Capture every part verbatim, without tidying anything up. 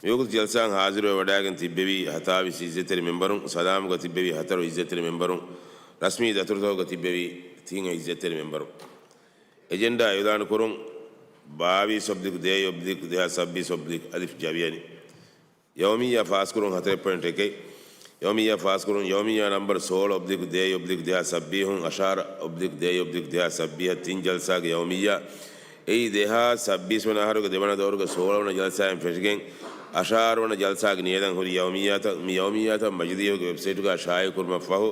މިވަގުތު ޖަލްސާއަށް ހާޒިރުވެވަޑައިގެން ތިއްބެވި ހަތާވީސް އިއްޒަތްތެރި މެމްބަރުން، ސަލާމުގަ ތިއްބެވި ހަތަރު އިއްޒަތްތެރި މެމްބަރުން، ރަސްމީ ދަތުރުތަކުގަ ތިއްބެވި ތިން އިއްޒަތްތެރި މެމްބަރުން. އެޖެންޑާ އިޢުލާނުކުރުން. ބާވީސް އޮބްލިކް ދޭއް އޮބްލިކް ދެހާސް ސައްބީސް އޮބްލިކް އަލިފް ޖަވިޔަނި. ޔައުމިއްޔާ ފާސްކުރުން ހަތަރެއް ޕޮއިންޓް އެކެއް. ޔައުމިއްޔާ ފާސްކުރުން. ޔައުމިއްޔާ ނަމްބަރު ސޯޅަ އޮބްލިކް ދޭއް އޮބްލިކް ދެހާސް ސައްބީހުން، އަށާރަ އޮބްލިކް ދޭއް އޮބްލިކް ދެހާސް ސައްބީހަށް ތިން ޖަލްސާގެ ޔައުމިއްޔާ. އެއީ ދެހާސް ސައްބީސް ވަނަ އަހަރުގެ ދެވަނަ ދައުރުގެ ސޯޅަ ވަނަ ޖަލްސާއިން ފެށިގެން، އަށާރަ ވަނަ ޖަލްސާގެ ނިޔަލަން ހުރި ޔައުމިއްޔާތައް. މި ޔައުމިއްޔާތައް މަޖިލީހުގެ ވެބްސައިޓުގަ ޝާއިޢު ކުރުމަށް ފަހު،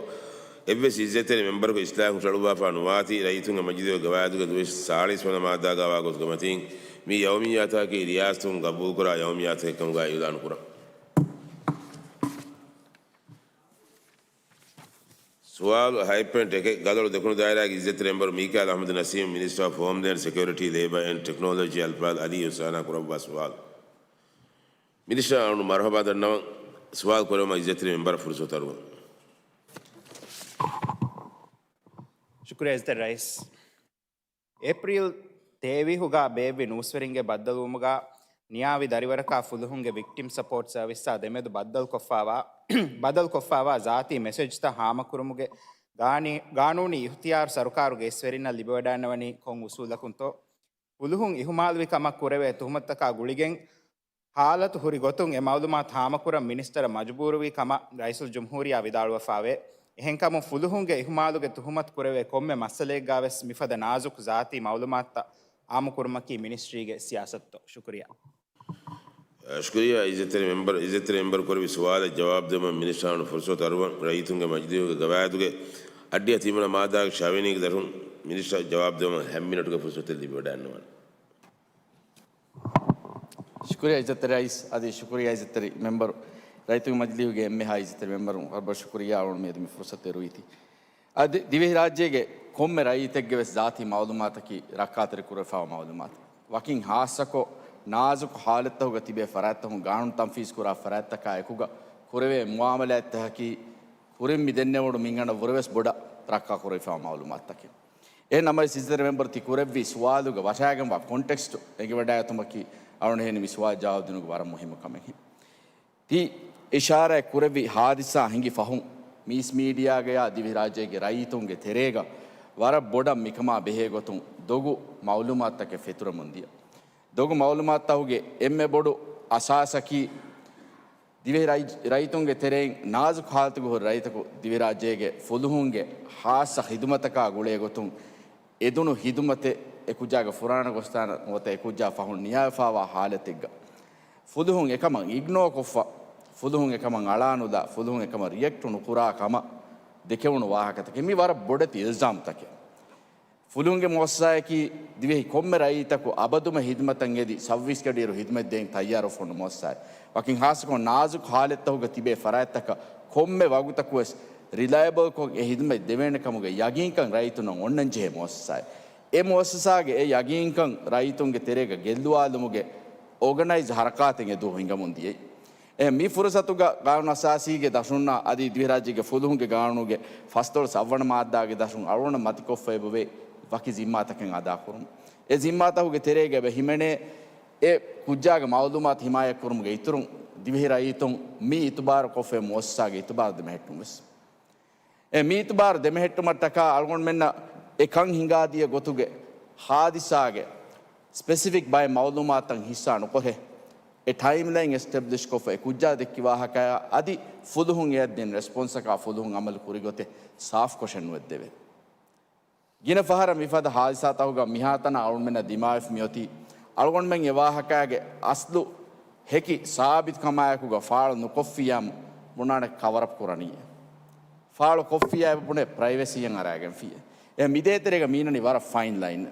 އެއްވެސް އިއްޒަތްތެރި މެމްބަރަކު އިސްލާހުން ހުށަހަޅުއްވާފާ ނުވާތީ، ރައްޔިތުންގެ މަޖިލީހުގެ ގަވާއިދުގެ ދުވަސް ސާޅީސް ވަނަ މާއްދާގައިވާ ގޮތުގެ މަތީން، މި ޔައުމިއްޔާތަކީ ރިޔާސަތުން ގަބޫލުކުރާ ޔައުމިއްޔާތަކެއްކަމުގައި އިޢުލާނުކުރަން. ސުވާލު ހަތް ޕޮއިންޓް އެކެއް. ގަދަޅު ދެކުނު ދާއިރާގެ އިއްޒަތްތެރި މެމްބަރު މީކާއިލް އަޙްމަދު ނަސީމް، މިނިސްޓަރ އޮފް ހޯމްލޭންޑް ސެކިއުރިޓީ، ލޭބަ އެންޑް ޓެކްނޮލޮޖީ، އަލްފާޟް އަލީ އުސްމާނާ ކުރައްވާ ސުވާލު. މިނިސްޓަރ އަޅުން މަރުޙަބާ ދަންނަވަން. ސުވާލު ކުރެވުމަށް އިއްޒަތްތެރި މެމްބަރަށް ފުރުސަތު އަރުވަން. ޝުކުރިއްޔާ އިއްޒަތްތެރި ރައީސް. އޭޕްރީލް ތޭވީހުގަ ބޭއްވި ނޫސްވެރިންގެ ބައްދަލުވުމުގަ ނިޔާވި ދަރިވަރަކާ ފުލުހުންގެ ވިކްޓިމް ސަޕޯޓް ސަރވިސްއާ ދެމެދު ބައްދަލުކޮށްފާވާ، ބައްދަލުކޮށްފާވާ ޒާތީ މެސެޖްތައް ހާމަކުރުމުގެ ގާނީ-، ގާނޫނީ އިހުތިޔާރު ސަރުކާރުގެ އިސްވެރިންނަށް ލިބިވަޑައިންނަވަނީ ކޮން އުސޫލަކުންތޯ؟ ފުލުހުން އިހުމާލުވި ކަމަށް ކުރެވޭ ތުހުމަތުތަކާ ގުޅިގެން، ހާލަތު ހުރި ގޮތުން އެ މައުލޫމާތު ހާމަކުރަން މިނިސްޓަރ މަޖުބޫރުވީ ކަމަށް ރައީސުލްޖުމްހޫރިއްޔާ ވިދާޅުވެފާވޭ. އެހެންކަމުން ފުލުހުންގެ އިހުމާލުގެ ތުހުމަތު ކުރެވޭ ކޮންމެ މައްސަލައެއްގާވެސް މިފަދަ ނާޒުކު ޒާތީ މައުލޫމާތުތައް އާއްމުކުރުމަކީ މިނިސްޓްރީގެ ސިޔާސަތުތޯ؟ ޝުކުރިއްޔާ. ޝުކުރިއްޔާ އިއްޒަތްތެރި މެމްބަރު، އިއްޒަތްތެރި މެމްބަރު ކުރެއްވި ސުވާލަށް ޖަވާބު ދެވުމަށް މިނިސްޓަރ އަޅުން ފުރުސަތު އަރުވަން. ރައްޔިތުންގެ މަޖިލީހުގެ ގަވާއިދުގެ އައްޑިހަ ތިންވަނަ މާއްދާގެ ޝަވިނީގެ ދަށުން މިނިސްޓަރ ޖަވާބު ދެވުމަށް ހަތް މިނެޓުގެ ފުރުސަތެއް ލިބިވަޑައިންނަވާނެ. ޝުކުރިއްޔާ އިއްޒަތްތެރި ރައީސް، އަދި ޝުކުރިއްޔާ އިއްޒަތްތެރި މެމްބަރު، ރައްޔިތުންގެ މަޖިލީހުގެ އެންމެހާ އިއްޒަތްތެރި މެމްބަރުން ވަރަށް ބޮޑަށް ޝުކުރިއްޔާ އަޅުން މިއަދު މި ފުރުސަތު އެރުވީތީ. އަދި ދިވެހިރާއްޖޭގެ ކޮންމެ ރައްޔިތެއްގެ ވެސް ޒާތީ މައުލޫމާތަކީ ރައްކާތެރި ކުރެވިފާވާ މައުލޫމާތު. ވަކިން ހާއްސަކޮށް ނާޒުކު ހާލަތްތަކުގަ ތިބޭ ފަރާތްތަކުން ގާނޫނު ތަންފީޒް ކުރާ ފަރާތްތަކާ އެކުގަ ކުރެވޭ މުއާމަލާތްތަކަކީ ކުރިން މި ދެންނެވުނު މިންގަނޑަށް ވުރެވެސް ބޮޑަށް ރައްކާ ކުރެވިފާވާ މައުލޫމާތަކެއް. އެހެން ނަމަވެސް އިއްޒަތްތެރި މެމްބަރު ތި ކުރެއްވި ސުވާލުގަ ވަށާގެންވާ ކޮންޓެކްސްޓު އެނގިވަޑައިގަތުމަކީ އަޅުގަނޑު މި ސުވާލު ޖަވާބު ދިނުމުގެ ވަރަށް މުހިއްމު ކަމެއް. ތި އިޝާރާތް ކުރެއްވި ހާދިސާ ހިނގި ފަހުން މީސް މީޑިއާގަޔާ ދިވެހިރާއްޖޭގެ ރައްޔިތުންގެ ތެރޭގަ ވަރަށް ބޮޑަށް މިކަމާ ބެހޭގޮތުން ދޮގު މައުލޫމާތުތަކެއް ފެތުރެމުން ދިޔަ. ދޮގު މައުލޫމާތުތަކުގެ އެންމެ ބޮޑު އަސާސަކީ ދިވެހި ރައި-، ރައްޔިތުންގެ ތެރެއިން ނާޒުކު ހާލަތުގަ ހުރި ރައްޔިތަކު ދިވެހިރާއްޖޭގެ ފުލުހުންގެ ހާއްސަ ޚިދުމަތަކާ ގުޅޭގޮތުން އެދުނު ޚިދުމަތެއް އެކުއްޖާގެ ފުރާނަ ގޮސްދާނެ ނުވަތަ އެކުއްޖާ ފަހުން ނިޔާވެފާވާ ހާލަތެއްގަ ފުލުހުން އެކަމަށް އިގްނޯ ކޮށްފަ، ފުލުހުން އެކަމަށް އަޅާނުލާ، ފުލުހުން އެކަމަށް ރިއެކްޓު ނުކުރާ ކަމަށް ދެކެވުނު ވާހަކަތަކެއް. މި ވަރަށް ބޮޑެތި އިލްޒާމްތަކެއް. ފުލުހުންގެ މުއައްސަސާއަކީ ދިވެހި ކޮންމެ ރައްޔިތަކު އަބަދުމަ ހިދުމަތަށް އެދި ސައުވީސް ގަޑިއިރު ހިދުމަތް ދޭން ތައްޔާރުވެފަ ހުންނަ މުއައްސަސާއެއް. ވަކިން ހާއްސަކޮށް ނާޒުކު ހާލަތްތަކުގަ ތިބޭ ފަރާތްތަކަށް ކޮންމެ ވަގުތަކުވެސް ރިލައިބަލްކޮށް އެ ހިދުމަތް ދެވޭނެ ކަމުގެ ޔަގީންކަން ރައްޔިތުންނަށް އޮންނަން ޖެހޭ މުއައްސަސާއެއް. އެ މުއައްސަސާގެ އެ ޔަގީންކަން ރައްޔިތުންގެ ތެރޭގަ ގެއްލުވާލުމުގެ އޯގަނައިޒް ހަރަކާތެއް އެ ދުވަހު ހިނގަމުން ދިޔައީ. އެ މި ފުރުސަތުގަ ގާނޫނު އަސާސީގެ ދަށުންނާ އަދި ދިވެހިރާއްޖޭގެ ފުލުހުންގެ ގާނޫނުގެ ފަސްދޮޅަސް އަށްވަނަ މާއްދާގެ ދަށުން އަޅުގަނޑަށް މަތިކޮށްފައި އެބަވޭ ވަކި ޒިންމާތަކެއް އަދާކުރުން. އެ ޒިންމާތަކުގެ ތެރޭގަ އެބަ ހިމެނޭ އެ ކުއްޖާގެ މައުލޫމާތު ހިމާޔަތްކުރުމުގެ އިތުރުން ދިވެހި ރައްޔިތުން މި އިތުބާރު ކޮށްފައި މުއައްސަސާގެ އިތުބާރު ދެމެހެއްޓުން ވެސް. އެ މި އިތުބާރު ދެމެހެއްޓުމަށްޓަކާ އަޅުގަނޑުމެންނަށް އެ ކަން ހިނގާދިޔަ ގޮތުގެ ހާދިސާގެ ސްޕެސިފިކް ބައެއް މައުލޫމާތުތައް ހިއްސާ ނުކޮށެ، އެ ޓައިމްލައިން އެސްޓެބްލިޝްކޮށްފަ އެ ކުއްޖާ ދެއްކި ވާހަކަޔާ އަދި ފުލުހުން އެއަށް ދިން ރެސްޕޮންސަކާ ފުލުހުން އަމަލު ކުރި ގޮތެއް ސާފްކޮށެއް ނުވެއްދެވޭ. ގިނަ ފަހަރަށް މިފަދަ ހާދިސާތަކުގަ މިހާތަނަށް އަޅުގަނޑުމެންނަށް ދިމާވެފަ މިއޮތީ، އަޅުގަނޑުމެން އެ ވާހަކާގެ އަސްލު ހެކި ސާބިތުކަމާއެކުގަ ފާޅު ނުކޮށްފިއްޔާމު ބުނާނެ ކަވަރއަޕް ކުރަނީ. ފާޅު ކޮށްފިއްޔާ ބުނެ ޕްރައިވެސީއަށް އަރާގެންފިއްޔާ. އެ މިދޭތެރޭގަ މީނަނީ ވަރަށް ފައިން ލައިން.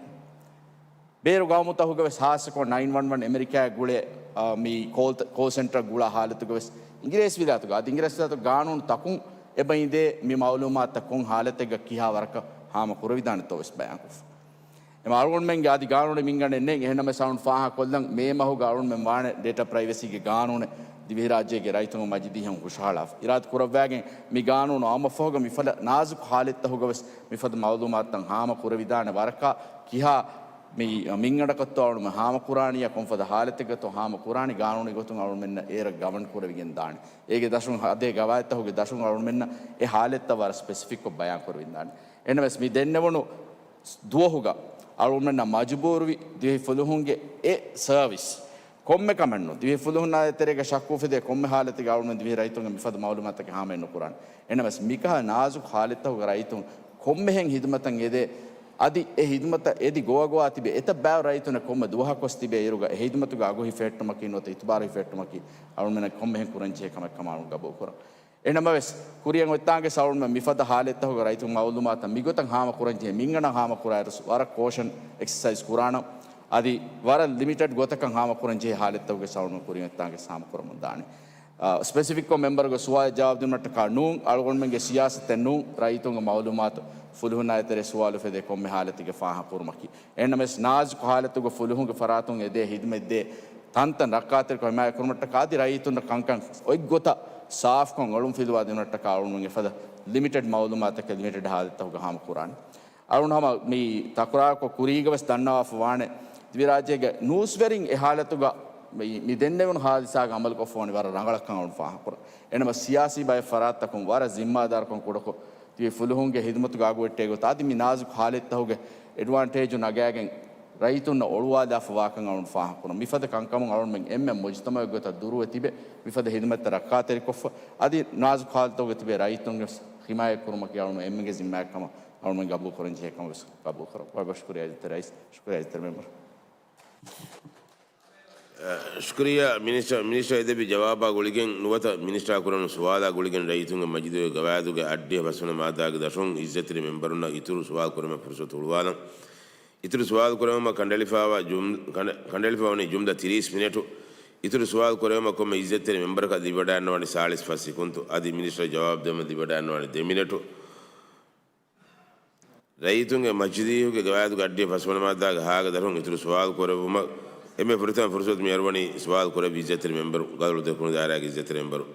ބޭރު ގައުމުތަކުގަ ވެސް ހާއްސަކޮށް ނައިން ވަން ވަން އެމެރިކާގެ ގުޅޭ، އާ، މި ކޯލް، ކޯލް ސެންޓަރ ގުޅާ ހާލަތުގަ ވެސް އިނގިރޭސި ވިލާތުގަ، އަދި އިނގިރޭސި ވިލާތު ގާނޫނު ތަކުން އެބަ އިނދޭ މި މައުލޫމާތުތައް ކޮން ހާލަތެއްގަ ކިހާ ވަރަކަށް ހާމަ ކުރެވިދާނެތޯ ވެސް ބަޔާންކޮށްފަ. އެމަ އަޅުގަނޑުމެންގެ އަދި ގާނޫނެއް މިންގަނޑެއް ނެތް. އެހެންނަމަވެސް އަޅުން ފާހަގަކޮށްލަން މޭ މަހުގަ އަޅުންމެން ވާނެ ޑޭޓާ ޕްރައިވެސީގެ ގާނޫނެއް ދިވެހިރާއްޖޭގެ ރައްޔިތުންގެ މަޖިލީހަށް ހުށަހަޅާފަ. އިރާދަ ކުރައްވާގެން މި ގާނޫނު އާއްމުވާ ފަހުގަ މިފަދަ ނާޒުކު ހާލަތްތަކުގަ ވެސް މިފަދަ މައުލޫމާތުތައް ހާމަ ކުރެވިދާނެ ވަރަކަށް ކިހާ މި މިންގަނޑަކަށްތޯ އަޅުމެން ހާމަކުރާނީ، ކޮންފަދަ ހާލަތެއްގަތޯ ހާމަކުރާނީ، ގާނޫނީ ގޮތުން އަޅުމެންނަށް އޭރަށް ގަވަން ކުރެވިގެން ދާނެ. އޭގެ ދަށުން އަދޭ ގަވާއިދުތަކުގެ ދަށުން އަޅުމެންނަށް އެ ހާލަތްތައް ވަރަށް ސްޕެސިފިކްކޮށް ބަޔާން ކުރެވިގެން ދާނެ. އެހެންނަމަވެސް މި ދެންނެވުނު ދުވަހުގަ އަޅުމެންނަށް މަޖުބޫރުވި ދިވެހި ފުލުހުންގެ އެ ސަރވިސް ކޮންމެ ކަމެއްނު، ދިވެހި ފުލުހުންނާ ތެރޭގަ ޝައްކު އުފެދޭ ކޮންމެ ހާލަތެއްގަ އަޅުމެން ދިވެހި ރައްޔިތުންގެ މިފަދަ މައުލޫމާތަކެއް ހާމައެއް ނުކުރާނެ. އެހެންނަމަވެސް މިކަހަލަ ނާޒުކު ހާލަތްތަކުގަ ރައްޔިތުން ކޮންމެހެން ހިދުމަތަށް އެދޭ، އަދި އެ ހިދުމަތަށް އެދި ގޮވާގޮވާ ތިބޭ އެތައް ބައިވަރު ރައްޔިތުންނަށް ކޮންމެ ދުވަހަކުވެސް ތިބޭ އިރުގަ އެ ހިދުމަތުގެ އަގު ހިފެހެއްޓުމަކީ ނުވަތަ އިތުބާރު ހިފެހެއްޓުމަކީ އަޅުމެންނަށް ކޮންމެހެން ކުރަންޖެހޭ ކަމެއްކަމަށް ގަބޫލުކުރަން. އެހެންނަމަވެސް، ކުރިއަށް އޮތްތާނގެ އަޅުމެން މިފަދަ ހާލަތްތަކުގަ ރައްޔިތުން މައުލޫމާތަށް މިގޮތަށް ހާމަކުރަންޖެހޭ، މިންގަނޑަށް ހާމަކުރާއިރު ވަރަށް ކޯޝަން އެކްސަސައިޒް ކުރާނަން. އަދި ވަރަށް ލިމިޓެޑް ގޮތަކަށް ހާމަކުރަންޖެހޭ ހާލަތްތަކުގެ އަޅުމެން ކުރިއަށް އޮތްތާނގެ ހާމަކުރަމުން ދާނެ. އާ، ސްޕެސިފިކްކޮށް މެމްބަރުގެ ސުވާލަށް ޖަވާބު ދިނުމަށްޓަކާ ނޫން، އަޅުގަނޑުމެންގެ ސިޔާސަތެއް ނޫން، ރައްޔިތުންގެ މައުލޫމާތު ފުލުހުންނާ އެތެރޭ ސުވާލު އުފެދޭ ކޮންމެ ހާލަތެއްގެ ފާހަގަކުރުމަކީ. އެހެންނަމަވެސް، ނާޒުކު ހާލަތުގަ ފުލުހުންގެ ފަރާތުން އެދޭ ހިދުމަތްދޭ ތަންތަން ރައްކާތެރިކޮށް ހިމާޔަތް ކުރުމަށްޓަކާ އަދި ރައްޔިތުންނަށް ކަންކަން އޮތްގޮތަށް ސާފުކޮށް އޮޅުންފިލުވާ ދިނުމަށްޓަކާ އަޅުގަނޑުމެން އެފަދަ ލިމިޓެޑް މައުލޫމާތަކެއް ލިމިޓެޑް ހާލަތްތަކުގަ ހާމަކުރާނެ. އަޅުގަނޑު ހަމަ މި ތަކުރާރުކޮށް ކުރީގަވެސް ދަންނަވާފަ ވާނެ، ދިވެހިރާއްޖޭގެ ނޫސްވެރިން އެ ހާލަތުގަ މި، މި ދެންނެވުނު ހާދިސާގަ އަމަލުކޮށްފަވަނީ ވަރަށް ރަނގަޅަށްކަން އަޅުގަނޑު ފާހަގަކުރަން. އެހެންނަމަވެސް، ސިޔާސީ ބައެއް ފަރާތްތަކުން ވަރަށް ޒިންމާދާރުކަން ކުޑަކޮށް، ދިވެހި ފުލުހުންގެ ހިދުމަތުގަ އަގުވެއްޓޭ ގޮތަށް އަދި މި ނާޒުކު ހާލަތްތަކުގެ އެޑްވާންޓޭޖު ނަގާގެން ރައްޔިތުންނަށް އޮޅުވާލާފަ ވާކަން އަޅުގަނޑު ފާހަގަކުރަން. މިފަދަ ކަންކަމުން އަޅުގަނޑުމެން އެންމެ މުޖުތަމަޢެއް ގޮތަށް ދުރުވެ ތިބެ، މިފަދަ ހިދުމަތްތައް ރައްކާތެރިކޮށްފަ، އަދި ނާޒުކު ހާލަތުގަ ތިބޭ ރައްޔިތުންގެ ހިމާޔަތް ކުރުމަކީ އަޅުގަނޑު އެންމެގެ ޒިންމާއެއް ކަމަށް އަޅުގަނޑުމެން ގަބޫލު ކުރަން ޖެހޭ ކަމަށް ވެސް ގަބޫލު ކުރަން. ވަރަށް ބޮޑަށް ޝުކުރިއްޔާ އިއްޒަތްތެރި ރައީސް، ޝުކުރިއްޔާ އިއްޒަތްތެރި މެމްބަރު. ޝުކުރިއްޔާ މިނިސްޓަރ، މިނިސްޓަރ އެދެއްވި ޖަވާބާ ގުޅިގެން ނުވަތަ މިނިސްޓަރ ކުރެވުނު ސުވާލާ ގުޅިގެން ރައްޔިތުންގެ މަޖިލީހުގެ ގަވާއިދުގެ އަށްޑިހަ ފަސްވަނަ މާއްދާގެ ދަށުން އިއްޒަތްތެރި މެމްބަރުންނަށް އިތުރު ސުވާލު ކުރުމަށް ފުރުސަތު ހުޅުވާލަން. އިތުރު ސުވާލު ކުރެވުމަށް ކަނޑައެޅިފައިވާ ޖުމް-، ކަނޑަ-، ކަނޑައެޅިފައިވަނީ ޖުމްލަ ތިރީސް މިނެޓު. އިތުރު ސުވާލު ކުރެވުމަށް ކޮންމެ އިއްޒަތްތެރި މެމްބަރަކަށް ލިބިވަޑައިގަންނަވަނީ ސާޅީސް ފަސް ސިކުންތު. އަދި މިނިސްޓަރ ޖަވާބު ދެވުމަށް ލިބިވަޑައިގަންނަވަނީ ދެ މިނެޓު. ރައްޔިތުންގެ މަޖިލީހުގެ ގަވާއިދުގެ އަށްޑިހަ ފަސްވަނަ މާއްދާގެ ހާގެ ދަށުން އިތުރު ސުވާލު ކުރެއްވުމަށް އެންމެ ފުރަތަމަ ފުރުސަތު މި އަރުވަނީ ސުވާލު ކުރެއްވި އިއްޒަތްތެރި މެމްބަރު، ގަދައަޅު ދެކުނު ދާއިރާގެ އިއްޒަތްތެރި މެމްބަރު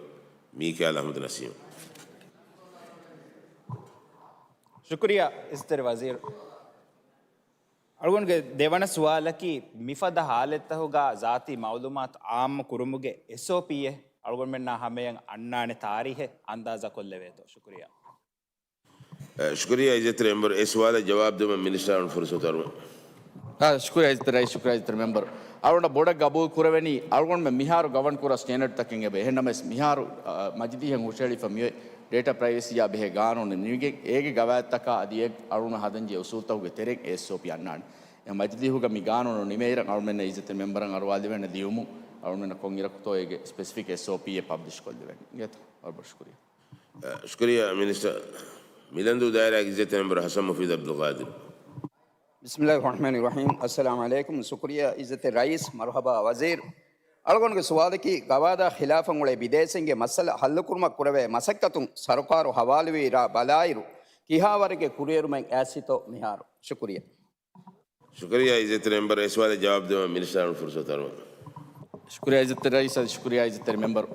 މީކާއިލް އަޙްމަދު ނަސީމް. ޝުކުރިއްޔާ އިއްޒަތްތެރި ވަޒީރު. އަޅުގަނޑުގެ ދެވަނަ ސުވާލަކީ، މިފަދަ ހާލަތްތަކުގަ ޒާތީ މައުލޫމާތު އާއްމު ކުރުމުގެ އެސްއޯޕީއެއް އަޅުގަނޑުމެންނާ ހަމަޔަށް އަންނާނެ ތާރީހެއް އަންދާޒާކޮށްލެވޭތޯ؟ ޝުކުރިއްޔާ. އަ، ޝުކުރިއްޔާ އިއްޒަތްތެރި މެމްބަރު، އެ ސުވާލަށް ޖަވާބު ދެވުމަށް މިނިސްޓަރ އަޅުގަނޑު ފުރުސަތު އަރުވަން. އާ، ޝުކުރިއްޔާ އިއްޒަތްތެރި ރައީސް، ޝުކުރިއްޔާ އިއްޒަތްތެރި މެމްބަރު. އަޅުގަނޑަށް ބޮޑަށް ގަބޫލު ކުރެވެނީ، އަޅުގަނޑުމެން މިހާރު ގަވަން ކުރާ ސްޓޭންޑަޑްތަކެއް އެބަ. އެހެންނަމަވެސް، މިހާރު، އަ، މަޖިލީހަށް ހުށައެޅިފަ މިއޮތް ޑޭޓާ ޕްރައިވެސީއާ ބެހޭ ގާނޫނެއް ނިމިގެން، އޭގެ ގަވާއިދުތަކާ އަދި އެ އަޅުގަނޑު ހަދަންޖެހޭ އުސޫލުތަކުގެ ތެރެއިން އެސްއޯޕީ އަންނާނެ. އެ މަޖިލީހުގަ މި ގާނޫނު ނިމޭއިރަށް އަޅުގަނޑުމެންނަށް އިއްޒަތްތެރި މެމްބަރަށް އަރުވާލެވޭނެ ލިޔުމުން އަޅުގަނޑުމެންނަށް ކޮންއިރަކުތޯ އޭގެ ސްޕެސިފިކް އެސްއޯޕީއެއް ޕަބްލިޝް ކޮށްލެވޭނެ. އިނގޭތޯ؟ ވަރަށް ބޮޑަށް ޝުކުރިއްޔާ. އަ، ޝުކުރިއްޔާ މިނިސްޓަރ. މިލަންދޫ ދާއިރާގެ އިއްޒަތްތެރި މެމްބަރު ޙަސަން މުފީދު ޢަބްދުލްޤާދިރު. ބިސްމިއްލާހި ރަޙްމާނި ރަޙީމް. އައްސަލާމު ޢަލައިކުމް. ޝުކުރިއްޔާ އިއްޒަތްތެރި ރައީސް، މަރުޙަބާ ވަޒީރު. އަޅުގަނޑުގެ ސުވާލަކީ، ގަވާއިދާ ޚިލާފަށް އުޅޭ ބިދޭސީންގެ މައްސަލަ ޙައްލުކުރުމަށް ކުރެވޭ މަސައްކަތުން ސަރުކާރު ޙަވާލުވި ރާ ބަލާއިރު، ކިހާވަރެއްގެ ކުރިއެރުމެއް އައިސްތޯ މިހާރު؟ ޝުކުރިއްޔާ. ޝުކުރިއްޔާ އިއްޒަތްތެރި މެމްބަރު، އެ ސުވާލަށް ޖަވާބު ދެވުމަށް މިނިސްޓަރ އަޅުގަނޑު ފުރުސަތު އަރުވަން. ޝުކުރިއްޔާ އިއްޒަތްތެރި ރައީސް އަދި ޝުކުރިއްޔާ އިއްޒަތްތެރި މެމްބަރު.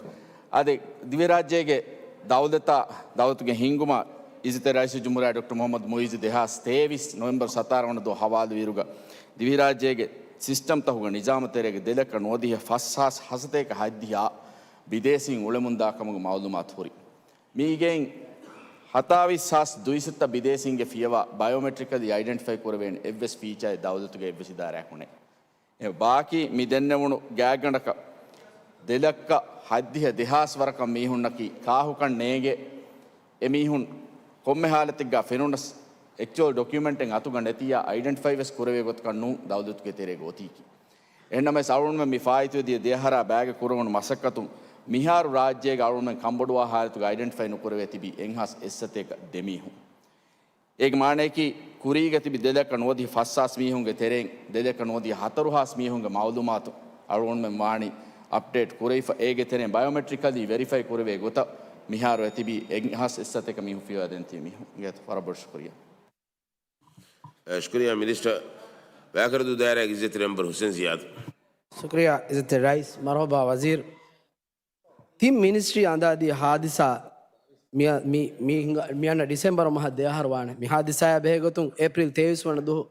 އަދި ދިވެހިރާއްޖޭގެ ދައުލަތާ، ދައުލަތުގެ ހިންގުމާ އިއްޒަތްތެރި ރައީސުލްޖުމްހޫރިއްޔާ ޑޮކްޓަރ މުޙައްމަދު މުޢިއްޒު ދެހާސް ތޭވީސް ނޮވެމްބަރު ސަތާރަ ވަނަ ދުވަހު ޙަވާލުވިއިރުގަ، ދިވެހިރާއްޖޭގެ ސިސްޓަމްތަކުގެ ނިޒާމު ތެރޭގަ ދެލައްކަ ނުވަދިހަ ފަސް ހާސް ހަސަތޭކަ ހަތްދިހަ ބިދޭސީން އުޅެމުންދާ ކަމުގެ މަޢުލޫމާތު ހުރި. މީގެއިން ހަތާވީސް ހާސް ދުއިސައްތަ ބިދޭސީންގެ ފިޔަވާ ބަޔޯމެޓްރިކަލީ އައިޑެންޓިފައި ކުރެވޭނެ އެއްވެސް ފީޗާއެއް ދައުލަތުގެ އެއްވެސް އިދާރާއަކު ނެތް. އެ ބާކީ މި ދެންނެވުނު ގާތްގަނޑަކަށް ދެލައްކަ ހަތްދިހަ ދެހާސް ވަރަކަށް މީހުންނަކީ ކާހުކަން ނޭނގޭ. އެ މީހުން ކޮންމެ ހާލަތެއްގަ ފެނުނަސް، އެކްޗުއަލް ޑޮކިއުމެންޓެއް އަތުގަ ނެތިއްޔާ އައިޑެންޓިފައިވެސް ކުރެވޭ ގޮތަކަށް ނޫން ދައުލަތުގެ ތެރޭގަ އޮތީކީ. އެހެންނަމަވެސް އަޅުގަނޑުމެން މި ފާއިތުވެދިޔަ ދެ އަހަރާ ބައިގަ ކުރެވުނު މަސައްކަތުން މިހާރު ރާއްޖޭގަ އަޅުގަނޑުމެން ކަންބޮޑުވާ ހާލަތުގަ އައިޑެންޓިފައި ނުކުރެވޭ ތިބި އެއްހާސް އެއްސަތޭކަ ދެ މީހުން. އޭގެ މާނަޔަކީ، ކުރީގަ ތިބި ދެލައްކަ ނުވަދިހަ ފަސް ހާސް މީހުންގެ ތެރެއިން ދެލައްކަ ނުވަދިހަ ހަތަރު ހާސް މީހުންގެ މައުލޫމާތު އަޅުގަނޑުމެން ވާނީ އަޕްޑޭޓް ކުރެވިފަ، އޭގެ ތެރެއިން ބަޔޯމެޓްރިކަލީ ވެރިފައި ކުރެވޭ ގޮތަށް މިހާރު އެ ތިބީ އެއްހާސް އެއްސަތޭކަ މީހުން ފިޔަވާ ދެން ތިބި މީހުން. އިނގޭތޯ؟ ވަރަށް ބޮޑަށް ޝުކުރިއްޔާ. އެ، ޝުކުރިއްޔާ މިނިސްޓަރ. ވައިކަރަދޫ ދާއިރާގެ އިއްޒަތްތެރި މެމްބަރު ޙުސެން ޒިޔާދު. ޝުކުރިއްޔާ އިއްޒަތްތެރި ރައީސް، މަރުޙަބާ ވަޒީރު. ތިން މިނިސްޓްރީ އަނދާދީ ހާދިސާ މި، މި، މި ހިނގާ، މިއަންނަ ޑިސެމްބަރު މަހަށް ދެ އަހަރު ވާނެ. މި ހާދިސާއާ ބެހޭގޮތުން އޭޕްރީލް ތޭވީސް ވަނަ ދުވަހު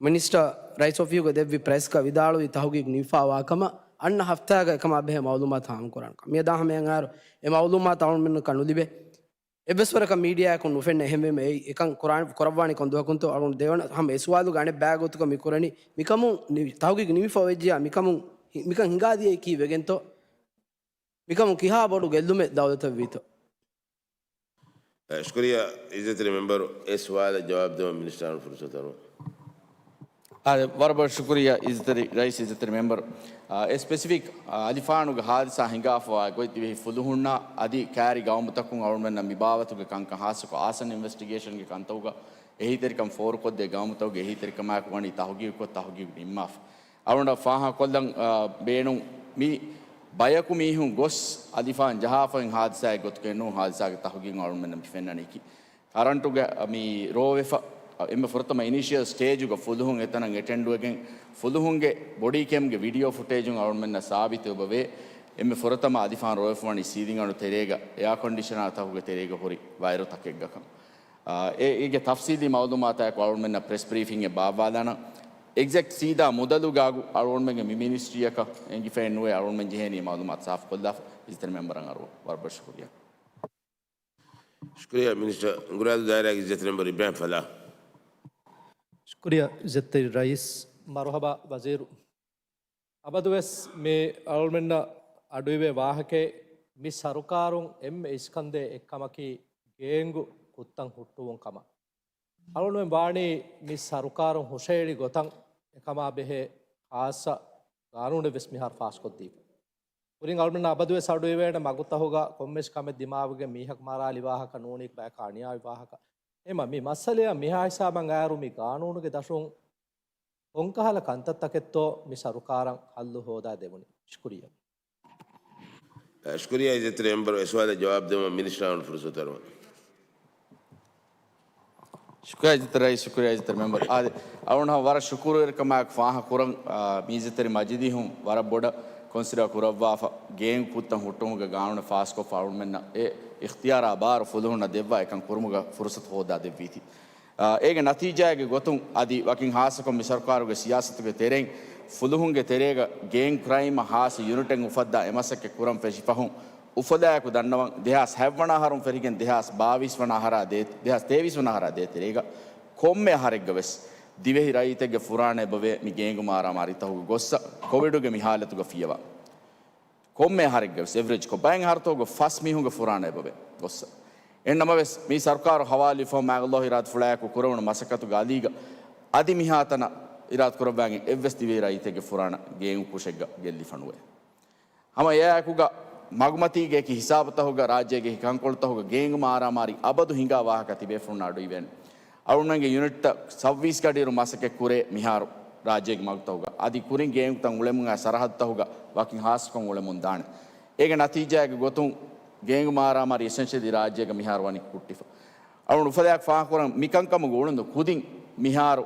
މިނިސްޓަރ ރައީސް އޮފީހުގެ ދެއްވި ޕްރެސްގަ ވިދާޅުވި ތަހުގީގު ނިމިފާވާކަމަށް އަންނަ ހަފްތާގަ އެކަމާ ބެހޭ މައުލޫމާތު ހާމަކުރާނެކަން. މިއަދާ ހަމަޔަށް އައިރު އެ މައުލޫމާތު އަޅުގަނޑުމެންނަކަށް ނުލިބޭ. އެއްވެސް ވަރަކަށް މީޑިއާއަކުން ނުފެންނަ. އެހެންވީމަ އެއީ އެކަން ކުރާން، ކުރައްވާނީ ކޮން ދުވަހަކުންތޯ؟ އަޅުގަނޑު ދެވަނަ ހަމަ އެ ސުވާލުގެ އަނެއް ބައި ގޮތުގަ މި ކުރަނީ. މިކަމުން ނި-، ތަހުގީގު ނިމިފަ ވެއްޖިޔާ މިކަމުން ހި-، މިކަން ހިނގާދިޔައީ ކީއްވެގެންތޯ؟ މިކަމުން ކިހާ ބޮޑު ގެއްލުމެއް ދައުލަތަށް ވީތޯ؟ އަ، ޝުކުރިއްޔާ އިއްޒަތްތެރި މެމްބަރު، އެ ސުވާލަށް ޖަވާބު ދެވަން މިނިސްޓަރ އަޅުގަނޑު ފުރުސަތު އަރުވަން. އާ، ވަރަށް ބޮޑަށް ޝުކުރިއްޔާ އިއްޒަތްތެރި ރައީސް، އިއްޒަތްތެރި މެމްބަރު. އާ، އެ ސްޕެސިފިކް، އާ، އަލިފާނުގެ ހާދިސާ ހިނގާފަވާ ގޮތް ދިވެހި ފުލުހުންނާ އަދި ކައިރި ގައުމުތަކުން އަޅުގަނޑުމެންނަށް މި ބާވަތުގެ ކަންކަން ހާއްސަކޮށް އާސަން އިންވެސްޓިގޭޝަންގެ ކަންތަކުގަ އެހީތެރިކަން ފޯރުކޮށްދޭ ގައުމުތަކުގެ އެހީތެރިކަމާއެކު ވަނީ ތަހުގީގުކޮށް ތަހުގީގު ނިންމާފަ. އަޅުގަނޑަށް ފާހަގަކޮށްލަން، އާ، ބޭނުން މި ބަޔަކު މީހުން ގޮސް އަލިފާން ޖަހާފައި ހާދިސާއެއް ގޮތުގައެއް ނޫން ހާދިސާގެ ތަހުގީގު އަޅުގަނޑުމެންނަށް މި ފެންނަނީކީ. ކަރަންޓުގެ މި ރޯވެފަ، އެންމެ ފުރަތަމަ އިނީޝިއަލް ސްޓޭޖުގަ ފުލުހުން އެތަނަށް އެޓެންޑްވެގެން ފުލުހުންގެ ބޮޑީ ކެމްގެ ވީޑިއޯ ފުޓޭޖުން އަޅުގަނޑުމެންނަށް ސާބިތު އެބަވޭ. އެންމެ ފުރަތަމަ އަލިފާން ރޯވެފަ ވަނީ ސީލިން އަޑު ތެރޭގަ އެއާކޮންޑިޝަނާ ތަކުގެ ތެރޭގަ ހުރި ވައިރު ތަކެއްގަކަން. އާ، އޭ، އޭގެ ތަފްސީލީ މައުލޫމާތާއެކު އަޅުގަނޑުމެންނަށް ޕްރެސް ބްރީފިންއެއް ބާއްވާލާނަން. އެގްޒެކްޓް ސީދާ މުދަލުގާގު އަޅުގަނޑުމެންގެ މި މިނިސްޓްރީއަކަށް އެނގިފައެއް ނުވޭ އަޅުގަނޑުމެން ޖެހޭނީ މައުލޫމާތު ސާފުކޮށްލާފަ. އިއްޒަތްތެރި މެމްބަރަށް އަރުވަން. ވަރަށް ބޮޑަށް ޝުކުރިއްޔާ. ޝުކުރިއްޔާ މިނިސްޓަރ. އުނގުރާދޫ ދާއިރާގެ އިއްޒަތްތެރި މެމްބަރު އިބްރާހިމް ފަލާހް. ޝުކުރިއްޔާ އިއްޒަތްތެރި ރައީސް. މަރުހަބާ ވަޒީރު. އަބަދުވެސް މި އަޅުމެންނަށް އަޑުއިވޭ ވާހަކައެއް، މި ސަރުކާރުން އެންމެ އިސްކަންދޭ އެއްކަމަކީ ގޭންގު ކުށްތައް ހުއްޓުވުން ކަމަށް. އަޅުގަނޑުމެން ވާނީ މި ސަރުކާރުން ހުށަހެޅި ގޮތަށް އެކަމާ ބެހޭ ޚާއްޞަ ގާނޫނެއް ވެސް މިހާރު ފާސްކޮށްދީފަ. ކުރިން އަޅުމެންނަށް އަބަދުވެސް އަޑުއިވޭނެ މަގުތަކުގަ ކޮންމެސް ކަމެއް ދިމާވެގެން މީހަކު މަރާލި ވާހަކަ ނޫނީ ބަޔަކަށް އަނިޔާވި ވާހަކަ. އެމަ މި މައްސަލައަށް މިހާ ހިސާބަށް އައިރު މި ގާނޫނުގެ ދަށުން ކޮންކަހަލަ ކަންތައްތަކެއްތޯ މި ސަރުކާރަށް ހައްލު ހޯދާ ދެވުނީ؟ ޝުކުރިއްޔާ. ޝުކުރިއްޔާ އިއްޒަތްތެރި މެމްބަރު، އެ ސުވާލަށް ޖަވާބު ދެވުމަށް މިނިސްޓަރ އަޅުގަނޑު ފުރުސަތު އަރުވަން. ޝުކުރިއްޔާ އިއްޒަތްތެރި ރައީސް، ޝުކުރިއްޔާ އިއްޒަތްތެރި މެމްބަރު. އާދެ، އަޅުގަނޑު ވަރަށް ޝުކުރުވެރިކަމާއެކު ފާހަގަކުރަން، އާ، މި އިއްޒަތްތެރި މަޖިލީހުން ވަރަށް ބޮޑަށް ކޮންސިޑަރ ކުރައްވާފަ، ގޭންގު ކުށްތައް ހުއްޓުމުގެ ގާނޫނެއް ފާސްކޮށްފަ އަޅުމެންނަށް އެ އިޚްތިޔާރާ ބާރު ފުލުހުންނަށް ދެއްވާ އެކަން ކުރުމުގަ ފުރުސަތު ހޯދާ ދެއްވީތީ. އާ، އޭގެ ނަތީޖާއެއްގެ ގޮތުން އަދި ވަކިން ހާއްސަކޮށް މި ސަރުކާރުގެ ސިޔާސަތުގެ ތެރެއިން ފުލުހުންގެ ތެރޭގަ ގޭންގް ކްރައިމްއަށް ހާއްސަ ޔުނިޓެއް އުފައްދާ އެ މަސައްކަތް ކުރަން ފެށި ފަހުން، އުފަލާއެކު ދަންނަވަން، ދެހާސް ހަތްވަނަ އަހަރުން ފެށިގެން ދެހާސް ބާވީސް ވަނަ އަހަރާ ދޭ، ދެހާސް ތޭވީސް ވަނަ އަހަރާ ދޭތެރޭގަ ކޮންމެ އަހަރެއްގަ ވެސް ދިވެހި ރައްޔިތެއްގެ ފުރާނަ އެބަވޭ މި ގޭންގު މާރާމާރީތަކުގެ ގޮއްސަ ކޮވިޑުގެ މި ހާލަތުގަ ފިޔަވާ. ކޮންމެ އަހަރެއްގަވެސް އެވްރެޖްކޮށް ބައެއް އަހަރުތަކުގަ ފަސް މީހުންގެ ފުރާނަ އެބަވޭ ގޮއްސަ. އެހެންނަމަވެސް، މީ ސަރުކާރު ހަވާލުވި ފަހު މާތް ﷲ އިރާދަފުޅާއެކު ކުރެވުނު މަސައްކަތުގެ އަލީގަ އަދި މިހާތަނަށް އިރާދަކުރައްވާގެން އެއްވެސް ދިވެހި ރައްޔިތެއްގެ ފުރާނަ ގޭންގު ކުށެއްގަ ގެއްލިފަ ނުވޭ. ހަމަ އެއާއެކުގަ މަގުމަތީގެ އެކި ހިސާބުތަކުގަ ރާއްޖޭގެ އެކި ކަންކޮޅުތަކުގަ ގޭންގު މާރާމާރީ އަބަދު ހިނގާ ވާހަކަ ތިބޭފުޅުންނަށް އަޑުއިވޭނެ. އަޅުގަނޑުގެ ޔުނިޓްތައް ސައްވީސް ގަޑިއިރު މަސައްކަތް ކުރޭ މިހާރު ރާއްޖޭގެ މަގުތަކުގަ. އަދި ކުރިން ގޭންގުތައް އުޅެމުން އައި ސަރަހައްދުތަކުގަ ވަކިން ހާއްސަކޮށް އުޅެމުން ދާނެ. އޭގެ ނަތީޖާއެއްގެ ގޮތުން ގޭންގު މާރާމާރީ އެސެންޝަލީ ރާއްޖޭގަ މިހާރު ވަނީ ހުއްޓިފަ. އަޅުގަނޑު އުފަލާއެކު ފާހަގަކުރަން މިކަންކަމުގެ އުޅުނދު ކުދިން މިހާރު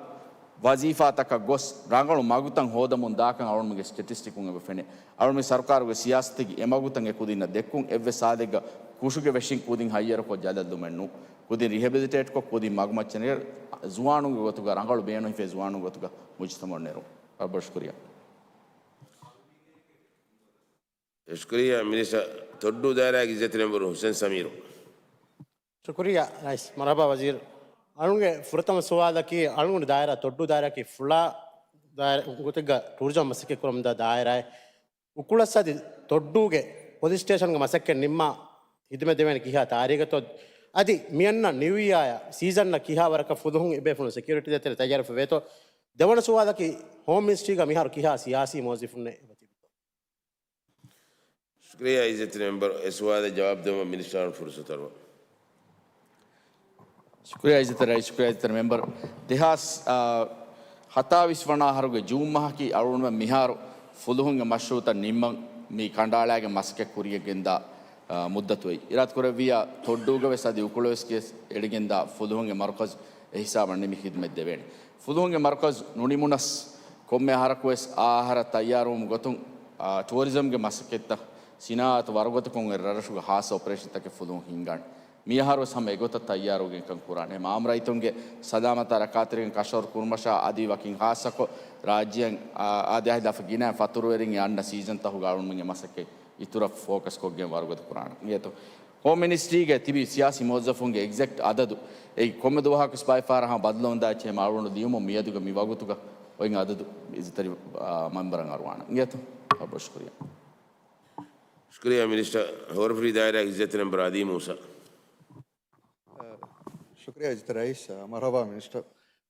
ވަޒީފާތަކަށް ގޮސް ރަނގަޅު މަގުތައް ހޯދަމުން ދާކަން އަޅުގަނޑުމެންގެ ސްޓެޓިސްޓިކުން އެބަ ފެނޭ. އަޅުގަނޑު މި ސަރުކާރުގެ ސިޔާސަތެއްގެ އެ މަގުތައް އެ ކުދިންނަށް ދެއްކުން އެއްވެސް ސާދެއްގަ ކުށުގެ ވެށިން ކުދިން ހައްޔަރުކޮށް ޖަލަށްލުމެއް ނޫން. ކުދިން ރިހެބިލިޓޭޓްކޮށް ކުދިން މަގުމައްޗަށް ނެރެ ޒުވާނުންގެ ގޮތުގަ ރަނގަޅު ބޭނުން ހިފޭ ޒުވާނުންގެ ގޮތުގަ މުޖުތަމަޢަށް ނެރުން. ވަރަށް ބޮޑަށް ޝުކުރިއްޔާ. ޝުކުރިއްޔާ މިނިސްޓަރ. ތޮއްޑޫ ދާއިރާގެ އިއްޒަތްތެރި މެމްބަރު ހުސެން ސަމީރު. ޝުކުރިއްޔާ ރައީސް. މަރުޙަބާ ވަޒީރު. އަޅުގަނޑުގެ ފުރަތަމަ ސުވާލަކީ، އަޅުގަނޑު ދާއިރާ، ތޮއްޑޫ ދާއިރާއަކީ ފުޅާ ދާއިރާ ގޮތެއްގަ ޓޫރިޒަމް މަސައްކަތް ކުރަމުންދާ ދާއިރާއެއް. އުކުޅަސް އަދި ތޮއްޑޫގެ ޕޮލިސް ސްޓޭޝަންގެ މަސައްކަތް ނިންމާ ހިދުމަތް ދެވޭނެ ކިހާ ތާރީޚެއްތޯ؟ އަދި މިއަންނަ ނިއު އިޔާއަށް ސީޒަންއަށް ކިހާ ވަރަކަށް ފުލުހުން އެބޭފުޅުން ސެކިއުރިޓީ ދޭތެރޭ ތައްޔާރުވެފަ ވޭތޯ؟ ދެވަނަ ސުވާލަކީ، ހޯމް މިނިސްޓްރީގަ މިހާރު ކިހާ ސިޔާސީ މުވައްޒަފުންނެއް އެބަ ތިބިތޯ؟ ޝުކުރިއްޔާ އިއްޒަތްތެރި މެމްބަރު، އެ ސުވާލަށް ޖަވާބު ދެވުމަށް މިނިސްޓަރ އަޅުގަނޑު ފުރުސަތު އަރުވަން. ޝުކުރިއްޔާ އިއްޒަތްތެރި ރައީސް، ޝުކުރިއްޔާ އިއްޒަތްތެރި މެމްބަރު. ދެހާސް، އާ، ހަތާވީސް ވަނަ އަހަރުގެ ޖޫން މަހަކީ އަޅުގަނޑުމެން މިހާރު ފުލުހުންގެ މަޝްރޫޢުތައް ނިންމަން މި ކަނޑައަޅާގެން މަސައްކަތް ކުރިޔަށް ގެންދާ، އާ، މުއްދަތު އެއީ. އިރާދަކުރެއްވިއްޔާ ތޮއްޑޫގަ ވެސް އަދި އުކުޅަވެސް އެޅިގެންދާ ފުލުހުންގެ މަރުކަޒު އެ ހިސާބަށް ނިމި ޚިދުމަތް ދެވޭނެ. ފުލުހުންގެ މަރުކަޒު ނުނިމުނަސް، ކޮންމެ އަހަރަކުވެސް އާ އަހަރަށް ތައްޔާރުވުމުގެ ގޮތުން، އާ، ޓޫރިޒަމްގެ މަސައްކަތްތައް، ސިނާއަތު ވަރުގަދަކޮށް އެ ރަށްރަށުގެ ހާއްސަ އޮޕަރޭޝަންތަކެއް ފުލުހުން ހިންގާނެ. މިއަހަރުވެސް ހަމަ އެގޮތަށް ތައްޔާރުވެގެންކަން ކުރާނެ. ހަމަ އާއްމު ރައްޔިތުންގެ ސަލާމަތާ ރައްކާތެރިކަން ކަށަވަރު ކުރުމަށާ އަދި ވަކިން ޚާއްޞަކޮށް ރާއްޖޭން އާ، އާދެ އަހިލާފަށް ގިނަ ފަތުރުވެރިން އަންނަ ސީޒަންތަކުގަ އަޅުގަނޑުމެން އެ މަސައްކަތް އިތުރަށް ފޯކަސްކޮށްގެން ވަރުގަދަ ކުރާނެ. އިނގޭތޯ؟ ހޯމް މިނިސްޓްރީގެ ތިބި ސިޔާސީ މުވައްޒަފުންގެ އެގްޒެކްޓް އަދަދު އެއީ ކޮންމެ ދުވަހަކުވެސް ބައެއް ފަހަރަށް ހަމަ ބަދަލުވަމުންދާ އެއްޗެއް ހަމަ އަޅުގަނޑު ލިޔުމުން މިއަދުގެ މި ވަގުތުގަ އޮތް އަދަދު އިއްޒަތްތެރި، އާ، މެމްބަރަށް އަރުވާނަން. އިނގޭތޯ؟ ޝުކުރިއްޔާ. ޝުކުރިއްޔާ މިނިސްޓަރ. ހޯރަފުށި ދާއިރާގެ އިއްޒަތްތެރި މެމްބަރ އަދީ މޫސާ. ޝުކުރިއްޔާ އިއްޒަތްތެރި ރައީސް. މަރުޙަބާ މިނިސްޓަރ.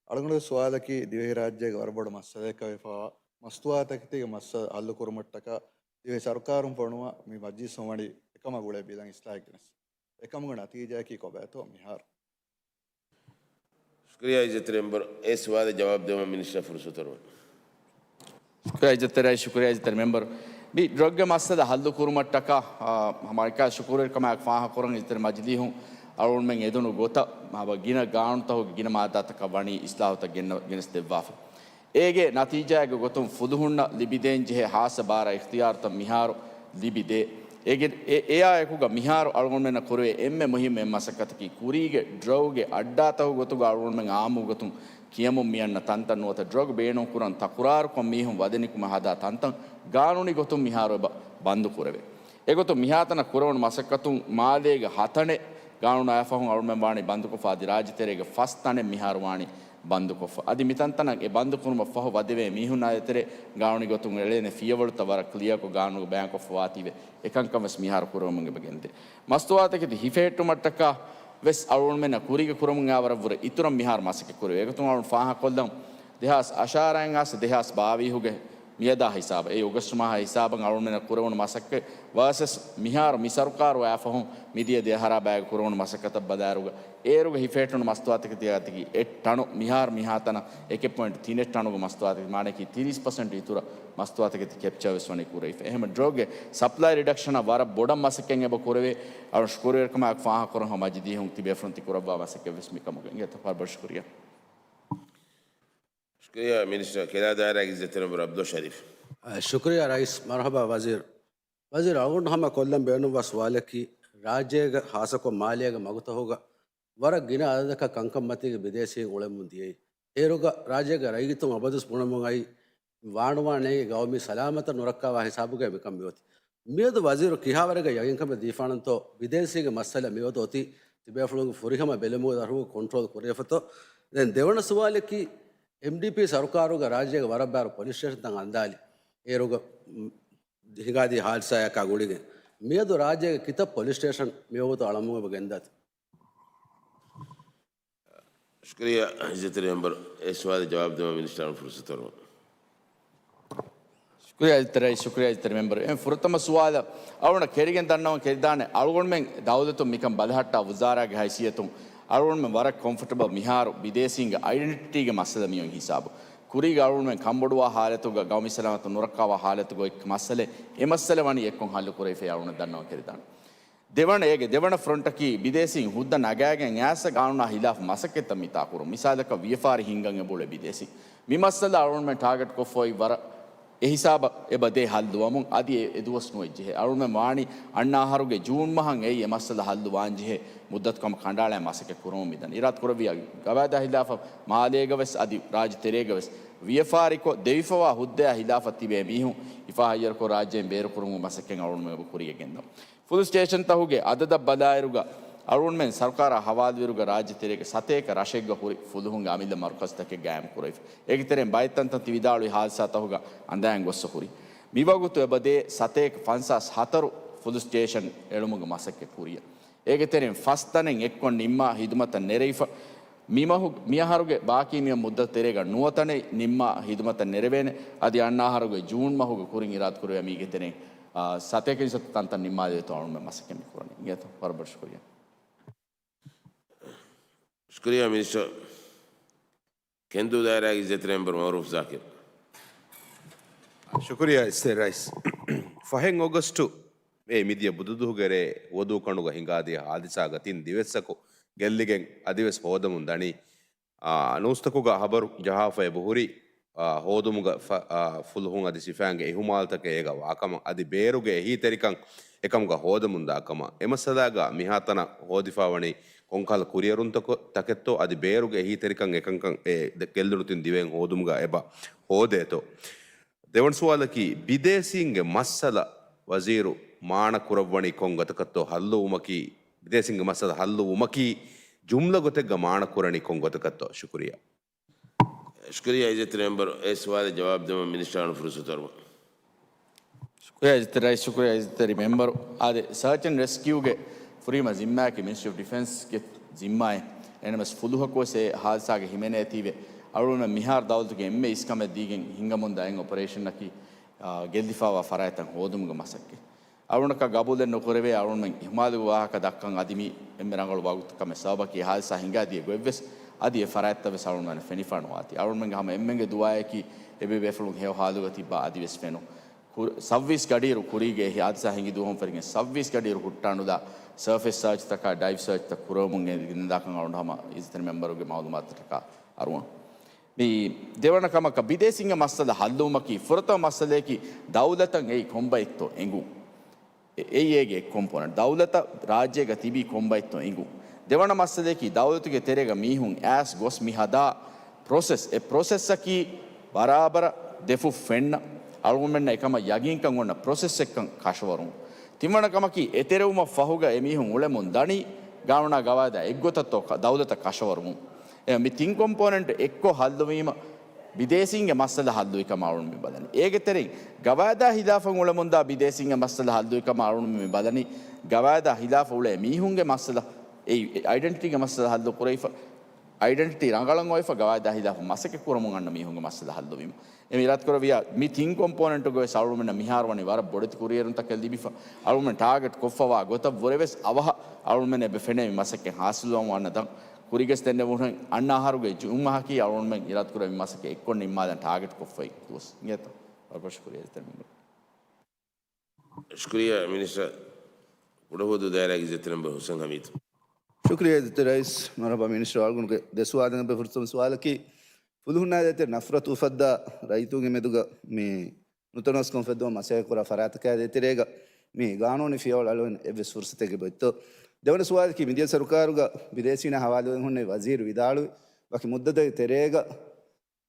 އަޅުގަނޑުގެ ސުވާލަކީ ދިވެހިރާއްޖޭގެ ވަރަށް ބޮޑު މައްސަލައަކަށް ވެފަވާ މަސްތުވާތަކެތީގެ މައްސަލަ ހައްލު ކުރުމަށްޓަކާ ދިވެހި ސަރުކާރުން ފޮނުވާ މި މަޖިލިސް ވަނީ އެކަމާ ގުޅޭ ބިލަން އިސްލާހެއް ގެނެސް. އެކަމުގެ ނަތީޖާއަކީ ކޮބާތޯ މިހާރު؟ ޝުކުރިއްޔާ އިއްޒަތްތެރި މެމްބަރ. އެ ސުވާލަށް ޖަވާބު ދެވުމަށް މިނިސްޓަރ ފުރުސަތު އަރުވަން. ޝުކުރިއްޔާ އިއްޒަތްތެރި ރައީސް، ޝުކުރިއްޔާ އިއްޒަތްތެރި މެމްބަރ. މި ޑްރަގްގެ މައްސަލަ ހައްލު ކުރުމަށްޓަކާ، އާ، ހަމައެކަ ޝުކުރުވެރިކަމާއެކު ފާހަގަކުރަން އިއްޒަތްތެރި މަޖިލީހުން އަޅުގަނޑުމެން އެދުނު ގޮތަށް ހަމަ ގިނަ ގާނޫނުތަކުގެ ގިނަ މާއްދާތަކަށް ވަނީ އިސްލާހުތައް ގެންނަ-، ގެނެސްދެއްވާފަ. އޭގެ ނަތީޖާއެއްގެ ގޮތުން ފުލުހުންނަށް ލިބިދޭން ޖެހޭ ހާއްސަ ބާރާ އިޚްތިޔާރުތައް މިހާރު ލިބިދޭ. އޭގެ-، އެ-، އެއާއެކުގަ މިހާރު އަޅުގަނޑުމެންނަށް ކުރެވޭ އެންމެ މުހިއްމު އެއް މަސައްކަތަކީ ކުރީގެ ޑްރަގުގެ އައްޑާތަކުގެ ގޮތުގަ އަޅުގަނޑުމެން އާއްމު ގޮތުން ކިޔަމުން މިއަންނަ ތަންތަން ނުވަތަ ޑްރަގް ބޭނުންކުރަން ތަކުރާރުކޮށް މީހުން ވަދެނިކުމަށް ހަދާ ތަންތަން ގާނޫނީ ގޮތުން މިހާރު އެބަ ބަންދު ކުރެވޭ. އެގޮތުން މިހާތަނަށް ކުރެވުނު މަސައްކަތުން މާލޭގެ ހަތަނެއް ގާނޫނާ ފަހުން އަޅުމެން ވާނީ ބަންދުކޮށްފަ، އަދި ރާއްޖެ ތެރޭގެ ފަސް ތަނެއް މިހާރު ވާނީ ބަންދުކޮށްފަ. އަދި މިތަންތަނަށް އެ ބަންދު ކުރުމަށް ފަހު ވަދެވޭ މީހުންނާ ދޭތެރޭ ގާނޫނީ ގޮތުން އެޅޭނެ ފިޔަވަޅުތައް ވަރަށް ކްލިއާކޮށް ގާނޫނުގަ ބަޔާންކޮށްފަ ވާތީވެ އެކަންކަން ވެސް މިހާރު ކުރެވެމުން އެބަ ގެންދޭ. މަސްތުވާތަކެތި ހިފެހެއްޓުމަށްޓަކާ ވެސް އަޅުގަނޑުމެންނަށް ކުރީގަ ކުރަމުން އާ ވަރަށް ވުރެ އިތުރަށް މިހާރު މަސައްކަތް ކުރެވޭ. އެގޮތުން އަޅުގަނޑު ފާހަގަކޮށްލަން ދެހާސް އަށާރައިން އާސް ދެހާސް ބާވީހުގެ މިއަދާ ހިސާބަށް، އެއީ އޮގަސްޓް މަހާ ހިސާބަށް އަޅުގަނޑުމެންނަށް ކުރެވުނު މަސައްކަތް ވާސް މިހާރު މި ސަރުކާރު އާފަހުން މިދިޔަ ދެ އަހަރާ ބައިގަ ކުރެވުނު މަސައްކަތަށް ބަލާއިރުގަ، އޭރުގަ ހިފެހެއްޓުނު މަސްތުވާތަކެތީގަ ތިކި އެއް ޓަނު، މިހާރު މިހާތަނަށް އެކެއް ޕޮއިންޓް ތިނެއް ޓަނުގެ މަސްތުވާތަކެތި، މާނައަކީ ތިރީސް ޕަސެންޓް އިތުރަށް މަސްތުވާތަކެތި ކެޕްޗާ ވެސް ވަނީ ކުރެވިފަ. އެހެން ޑްރަގްގެ ސަޕްލައި ރިޑަކްޝަނަށް ވަރަށް ބޮޑަށް މަސައްކަތް އެބަ ކުރެވޭ. އަޅު ޝުކުރުވެރިކަމާއެކު ފާހަގަކުރަން ހަމަ މަޖިލީހުން ތިބޭފުޅުން ތި ކުރައްވާ މަސައްކަތް ވެސް މިކަމުގަ އިނގޭތޯ. ވަރަށް ބޮޑަށް ޝުކުރިއްޔާ. ޝުކުރިއްޔާ މިނިސްޓަރ. ކެލާ ދާއިރާގެ އިއްޒަތްތެރި މެމްބަރ ޢަބްދުﷲ ޝަރީފް. އަ، ޝުކުރިއްޔާ ރައީސް. މަރުޙަބާ ވަޒީރު. ވަޒީރު، އަޅުގަނޑު ހަމަ ކޮށްލަން ބޭނުންވާ ސުވާލަކީ، ރާއްޖޭގަ ޚާއްޞަކޮށް މާލޭގެ މަގުތަކުގަ ވަރަށް ގިނަ އަދަދަކަށް ކަންކަންމަތީގެ ބިދޭސީން އުޅެމުން ދިޔައީ. އޭރުގަ ރާއްޖޭގެ ރައްޔިތުން އަބަދުވެސް ބުނަމުން އައީ، ވާނުވާ ނޭނގެ ގައުމީ ސަލާމަތަށް ނުރައްކާވާ ހިސާބުގައި މިކަން މިއޮތީ. މިއަދު ވަޒީރު ކިހާވަރެއްގަ ޔަގީންކަމެއް ދީފާނަންތޯ، ބިދޭސީގެ މައްސަލަ މިއަދު އޮތީ ތިބޭފުޅުންގެ ފުރިހަމަ ބެލުމުގެ ދަށުގަ ކޮންޓްރޯލް ކުރެވިފަތޯ؟ ދެން ދެވަނަ ސުވާލަކީ، އެމްޑީޕީ ސަރުކާރުގަ ރާއްޖޭގެ ވަރަށް ބާރު ޕޮލިސް ސްޓޭޝަންތައް އަންދާލި. އޭރުގަ، މް، ހިނގާދިޔަ ހާދިސާއަކާ ގުޅިގެން މިއަދު ރާއްޖޭގެ ކިތައް ޕޮލިސް ސްޓޭޝަން މިވަގުތު އަޅަމުން އެބަ ގެންދާތީ؟ ޝުކުރިއްޔާ އިއްޒަތްތެރި މެމްބަރު. އެ ސުވާލަށް ޖަވާބު ދެވުމަށް މިނިސްޓަރުން ފުރުސަތު އަރުވަން. ޝުކުރިއްޔާ އިއްޒަތްތެރި ރައީސް، ޝުކުރިއްޔާ އިއްޒަތްތެރި މެމްބަރު. އެ ފުރަތަމަ ސުވާލަށް އަޅުގަނޑަށް ކެރިގެން ދަންނަވަން ކެރިދާނެ، އަޅުގަނޑުމެން ދައުލަތުން މިކަން ބަލަހައްޓާ ވުޒާރާގެ ހައިސިއްޔަތުން އަޅުގަނޑުމެން ވަރަށް ކޮމްފަޓަބަލް މިހާރު ބިދޭސީންގެ އައިޑެންޓިޓީގެ މައްސަލަ މިއޮތް ހިސާބު. ކުރީގަ އަޅުގަނޑުމެން ކަންބޮޑުވާ ހާލަތުގަ، ގައުމީ ސަލާމަތު ނުރައްކާވާ ހާލަތުގަ އޮތް މައްސަލަ، އެ މައްސަލަ ވަނީ އެއްކޮށް ހައްލު ކުރެވިފައި އަޅުގަނޑަށް ދަންނަވަން ކެރިދާނެ. ދެވަނަ، އޭގެ ދެވަނަ ފްރޮންޓަކީ ބިދޭސީން ހުއްދަ ނަގާގެން އައިސް ގާނޫނާ ހިލާފު މަސައްކަތްތައް މިތާ ކުރުން. މިސާލަކަށް ވިޔަފާރި ހިންގަން އެބައުޅޭ ބިދޭސީން. މި މައްސަލަ އަޅުގަނޑުމެން ޓާގެޓް ކޮށްފައި ވަރަށް އެހިސާބަށް އެބަ ދޭ ހައްލުވަމުން. އަދި އެ، އެ ދުވަސް ނުވެއްޖެހޭ. އަޅުގަނޑުމެން ވާނީ އަންނަ އަހަރުގެ ޖޫން މަހަށް އެއީ އެ މައްސަލަ ހައްލު ވާންޖެހޭ މުއްދަތު ކަމަށް ކަނޑައަޅާ މަސައްކަތް ކުރަމުން މިދަނީ. އިރާދަ ކުރެއްވިއްޔާ ގަވާއިދާ ހިލާފަށް މާލޭގަ ވެސް އަދި ރާއްޖެ ތެރޭގަ ވެސް ވިޔަފާރިކޮށް ދެވިފަވާ ހުއްދަޔާ ހިލާފަށް ތިބޭ މީހުން ހިފާ ހައްޔަރުކޮށް ރާއްޖޭން ބޭރުކުރުމުގެ މަސައްކަތް އަޅުގަނޑުމެން އެބަ ކުރިޔަށް ގެންދަމުން. ފުލުސް ސްޓޭޝަންތަކުގެ އަދަދަށް ބަލާއިރުގަ އަޅުގަނޑުމެން ސަރުކާރާ ހަވާލުވިއިރުގަ ރާއްޖެ ތެރޭގެ ސަތޭކަ ރަށެއްގަ ހުރި ފުލުހުންގެ އަމިއްލަ މަރުކަޒުތަކެއް ގާއިމް ކުރެވިފަ. އޭގެ ތެރެއިން ބައެއް ތަންތަން ތި ވިދާޅުވި ހާދިސާތަކުގަ އަނދާން ގޮއްސަ ހުރި. މިވަގުތު އެބަދޭ ސަތޭކަ ފަންސާސް ހަތަރު ފުލުސް ސްޓޭޝަން އެޅުމުގެ މަސައްކަތް ކުރިޔަށް. އޭގެ ތެރެއިން ފަސް ތަނެއް އެއްކޮށް ނިންމާ ހިދުމަތަށް ނެރެވިފަ. މިމަހު، މިއަހަރުގެ ބާކީ މިއޮތް މުއްދަތު ތެރޭގަ ނުވަ ތަނެއް ނިންމާ ހިދުމަތަށް ނެރެވޭނެ. އަދި އަންނަ އަހަރުގެ ޖޫން މަހުގެ ކުރިން އިރާދަ ކުރެވޭ މީގެ ތެރެއިން، އާ، ސަތޭކަ ސަތޭކަ ތަންތަން ނިންމާލެވޭތޯ އަޅުގަނޑުމެން މަސައްކަތް މި ކުރަނީ. އިނގޭތޯ؟ ވަރަށް ބޮޑަށް ޝުކުރިއްޔާ. ޝުކުރިއްޔާ މިނިސްޓަރ. ކެންދޫ ދާއިރާގެ އިއްޒަތްތެރި މެމްބަރު މައުރޫފް ޒާކިރު. ޝުކުރިއްޔާ އިއްޒަތްތެރި ރައީސް. ފަހެއް އޮގަސްޓު އެ މިދިޔަ ބުދުދުވަހުގެ ރޭ ހުވަދޫ ކަނޑުގަ ހިނގާދިޔަ ހާދިސާގަ ތިން ދިވެއްސަކު ގެއްލިގެން އަދިވެސް ހޯދަމުން ދަނީ. އާ، ނޫސްތަކުގަ ހަބަރު ޖަހާފަ އެބަހުރި، އާ، ހޯދުމުގަ ފަ-، އާ، ފުލުހުން އަދި ސިފައިންގެ އިހުމާލުތަކެއް އޭގަ ވާކަމަށް އަދި ބޭރުގެ އެހީތެރިކަން އެކަމުގަ ހޯދަމުންދާ ކަމަށް. އެމައްސަލާގަ މިހާތަނަށް ހޯދިފާވަނީ ކޮންކަހަލަ ކުރިއެރުންތަކެއްތޯ އަދި ބޭރުގެ އެހީތެރިކަން އެކަންކަން އެ ގެއްލުނު ތިން ދިވެހިން ހޯދުމުގަ އެބަ ހޯދޭތޯ؟ ދެވަނަ ސުވާލަކީ، ބިދޭސީންގެ މައްސަލަ ވަޒީރު މާނަ ކުރައްވަނީ ކޮން ގޮތަކަށްތޯ ހައްލުވުމަކީ، ބިދޭސީންގެ މައްސަލަ ހައްލުވުމަކީ ޖުމްލަ ގޮތެއްގަ މާނަ ކުރަނީ ކޮން ގޮތަކަށްތޯ؟ ޝުކުރިއްޔާ. ޝުކުރިއްޔާ އިއްޒަތްތެރި މެމްބަރު، އެ ސުވާލަށް ޖަވާބު ދެމަށް މިނިސްޓަރ ފުރުސަތު އަރުވަން. ޝުކުރިއްޔާ އިއްޒަތްތެރި ރައީސް، ޝުކުރިއްޔާ އިއްޒަތްތެރި މެމްބަރު. އާދެ، ސަރޗް އެންޑް ރެސްކިއުގެ ފުރީމަ ޒިންމާއަކީ މިނިސްޓްރީ އޮފް ޑިފެންސްގެ ޒިންމާއެއް. އެހެންނަމަވެސް ފުލުހަކުވެސް އެ ހާދިސާގެ ހިމެނޭތީވެ، އަޅުގަނޑުމެން މިހާރު ދައުލަތުގެ އެންމެ އިސްކަމެއް ދީގެން ހިންގަމުންދާ އެއް އޮޕަރޭޝަނަކީ، އާ، ގެއްލިފާވާ ފަރާތްތައް ހޯދުމުގެ މަސައްކަތް. އަޅުގަނޑަކަށް ގަބޫލެއް ނުކުރެވޭ، އަޅުގަނޑުމެން އިހުމާލުގެ ވާހަކަ ދައްކަން އަދި މީ އެންމެ ރަނގަޅު ވަގުތު ކަމެއް. ސަބަބަކީ ހާދިސާ ހިނގާދިޔަ ގޮތްވެސް އަދި އެ ފަރާތްތައްވެސް އަޅުގަނޑުމެން ފެނިފާ ނުވާތީ. އަޅުގަނޑުމެންގެ ހަމަ އެންމެންގެ ދުޢާއަކީ އެބޭބޭފުޅުން ހެޔޮ ހާލުގަ ތިއްބާ އަދިވެސް ފެނުން. ކުރ-، ސައްވީސް ގަޑިއިރު ކުރީގެ އެ ހާދިސާ ހިނގި ދުވަހުން ފެށިގެން ސައްވީސް ގަޑިއިރު ހުއްޓާނުލާ ސަރފޭސް ސާޗްތަކާ ޑައިވް ސާޗްތައް ކުރެވެމުން ގެންދާކަން އަޅުގަނޑު ހަމަ އިއްޒަތްތެރި މެމްބަރުގެ މަޢުލޫމާތުތަކާ އަރުވަން. މި ދެވަނަ ކަމަކަށް، ބިދޭސީންގެ މައްސަލަ ހައްލުވުމަކީ ފުރަތަމަ މައްސަލައަކީ ދައުލަތަށް އެއީ ކޮންބައެއްތޯ އެނގުން. އެ-، އެއީ އޭގެ އެއް ކޮމްޕޯނެންޓް. ދައުލަތަށް ރާއްޖޭގަ ތިބީ ކޮންބައެއްތޯ އެނގުން. ދެވަނަ މައްސަލައަކީ ދައުލަތުގެ ތެރޭގަ މީހުން އައިސް ގޮސް މި ހަދާ ޕްރޮސެސް، އެ ޕްރޮސެސްއަކީ ބަރާބަރަށް ދެފުށް ފެންނަ، އަޅުގަނޑުމެންނަށް އެކަމަށް ޔަގީންކަން އޮންނަ ޕްރޮސެސްއެއްކަން ކަށަވަރުން. ތިންވަނަ ކަމަކީ އެތެރެވުމަށް ފަހުގަ އެމީހުން އުޅެމުން ދަނީ ގާނޫނާ ގަވާއިދާ އެއްގޮތަށްތޯ ކަ-، ދައުލަތަށް ކަށަވަރުމުން. އެ މި ތިން ކޮމްޕޯނެންޓް އެއްކޮށް ހައްލުވީމަ، ބިދޭސީންގެ މައްސަލަ ހައްލުވިކަމަށް އަޅުގަނޑު މި ބަލަނީ. އޭގެ ތެރެއިން ގަވާއިދާ ހިލާފަށް އުޅެމުންދާ ބިދޭސީންގެ މައްސަލަ ހައްލުވިކަމަށް އަޅުގަނޑު މި ބަލަނީ. ގަވާއިދާ ހިލާފަށް އުޅޭ މީހުންގެ މައްސަލަ، އެ އައިޑެންޓިޓީގެ މައްސަލަ ހައްލު ކުރެވިފަ، އައިޑެންޓިޓީ ރަނގަޅަށް އޮވެފަ، ގަވާއިދާ ހިލާފަށް މަސައްކަތް ކުރަމުން އަންނަ މީހުންގެ މައްސަލަ ހައްލުވީމަ. އެ މި އިރާދަކުރެއްވިޔާ މި ތިން ކޮމްޕޯނެންޓުގަވެސް އަޅުގަނޑުމެންނަށް މިހާރު ވަނީ ވަރަށް ބޮޑެތި ކުރިއެރުންތަކެއް ލިބިފަ، އަޅުގަނޑުމެން ޓާގެޓް ކޮށްފަވާ ގޮތަށް ވުރެވެސް އަވަހަށް އަޅުގަނޑުމެން އެބަ ފެނޭ މި މަސައްކަތް ހާސިލުވަމުން އަންނަ ދަން. ކުރީގަސް ދެންނެވުނުހެން އަންނަ އަހަރުގެ ޖުމްއަހަކީ އަޅުގަނޑުމެން އިރާދަކުރެއްވި މަސައްކަތް އެއްކޮށް ނިންމާލަން ޓާގެޓް ކޮށްފައި ދުވަސް. އިނގޭތޯ؟ ވަރަށް ބޮޑަށް ޝުކުރިއްޔާ އިއްޒަތްތެރި މެމްބަރު. ޝުކުރިއްޔާ މިނިސްޓަރ. ކުޑަހުވަދޫ ދާއިރާގެ އިއްޒަތްތެރި މެމްބަރު ހުސެން ހަމީދު. ޝުކުރިއްޔާ އިއްޒަތްތެރި ރައީސް، މަރުޙަބާ މިނިސްޓަރ އަޅުގަނޑުގެ ދެ ސުވާލުގެ ފުރުސަތު ސުވާލަކީ، ފުލުހުންނާ ދޭތެރޭ ނަފްރަތު އުފައްދާ ރައްޔިތުންގެ މެދުގަ މި ނުތަނަވަސްކަން އުފެއްދުމަށް މަސައްކަތް ކުރާ ފަރާތަކާ ދޭތެރޭގަ މި ގާނޫނީ ފިޔަވަޅު އަޅުވަން އެއްވެސް ފުރުސަތެއް އެބައޮތްތޯ؟ ދެވަނަ ސުވާލަކީ، މިދިޔަ ސަރުކާރުގަ ބިދޭސީންނާ ހަވާލުވެ ހުންނެވި ވަޒީރު ވިދާޅުވި، ވަކި މުއްދަތެއްގެ ތެރޭގަ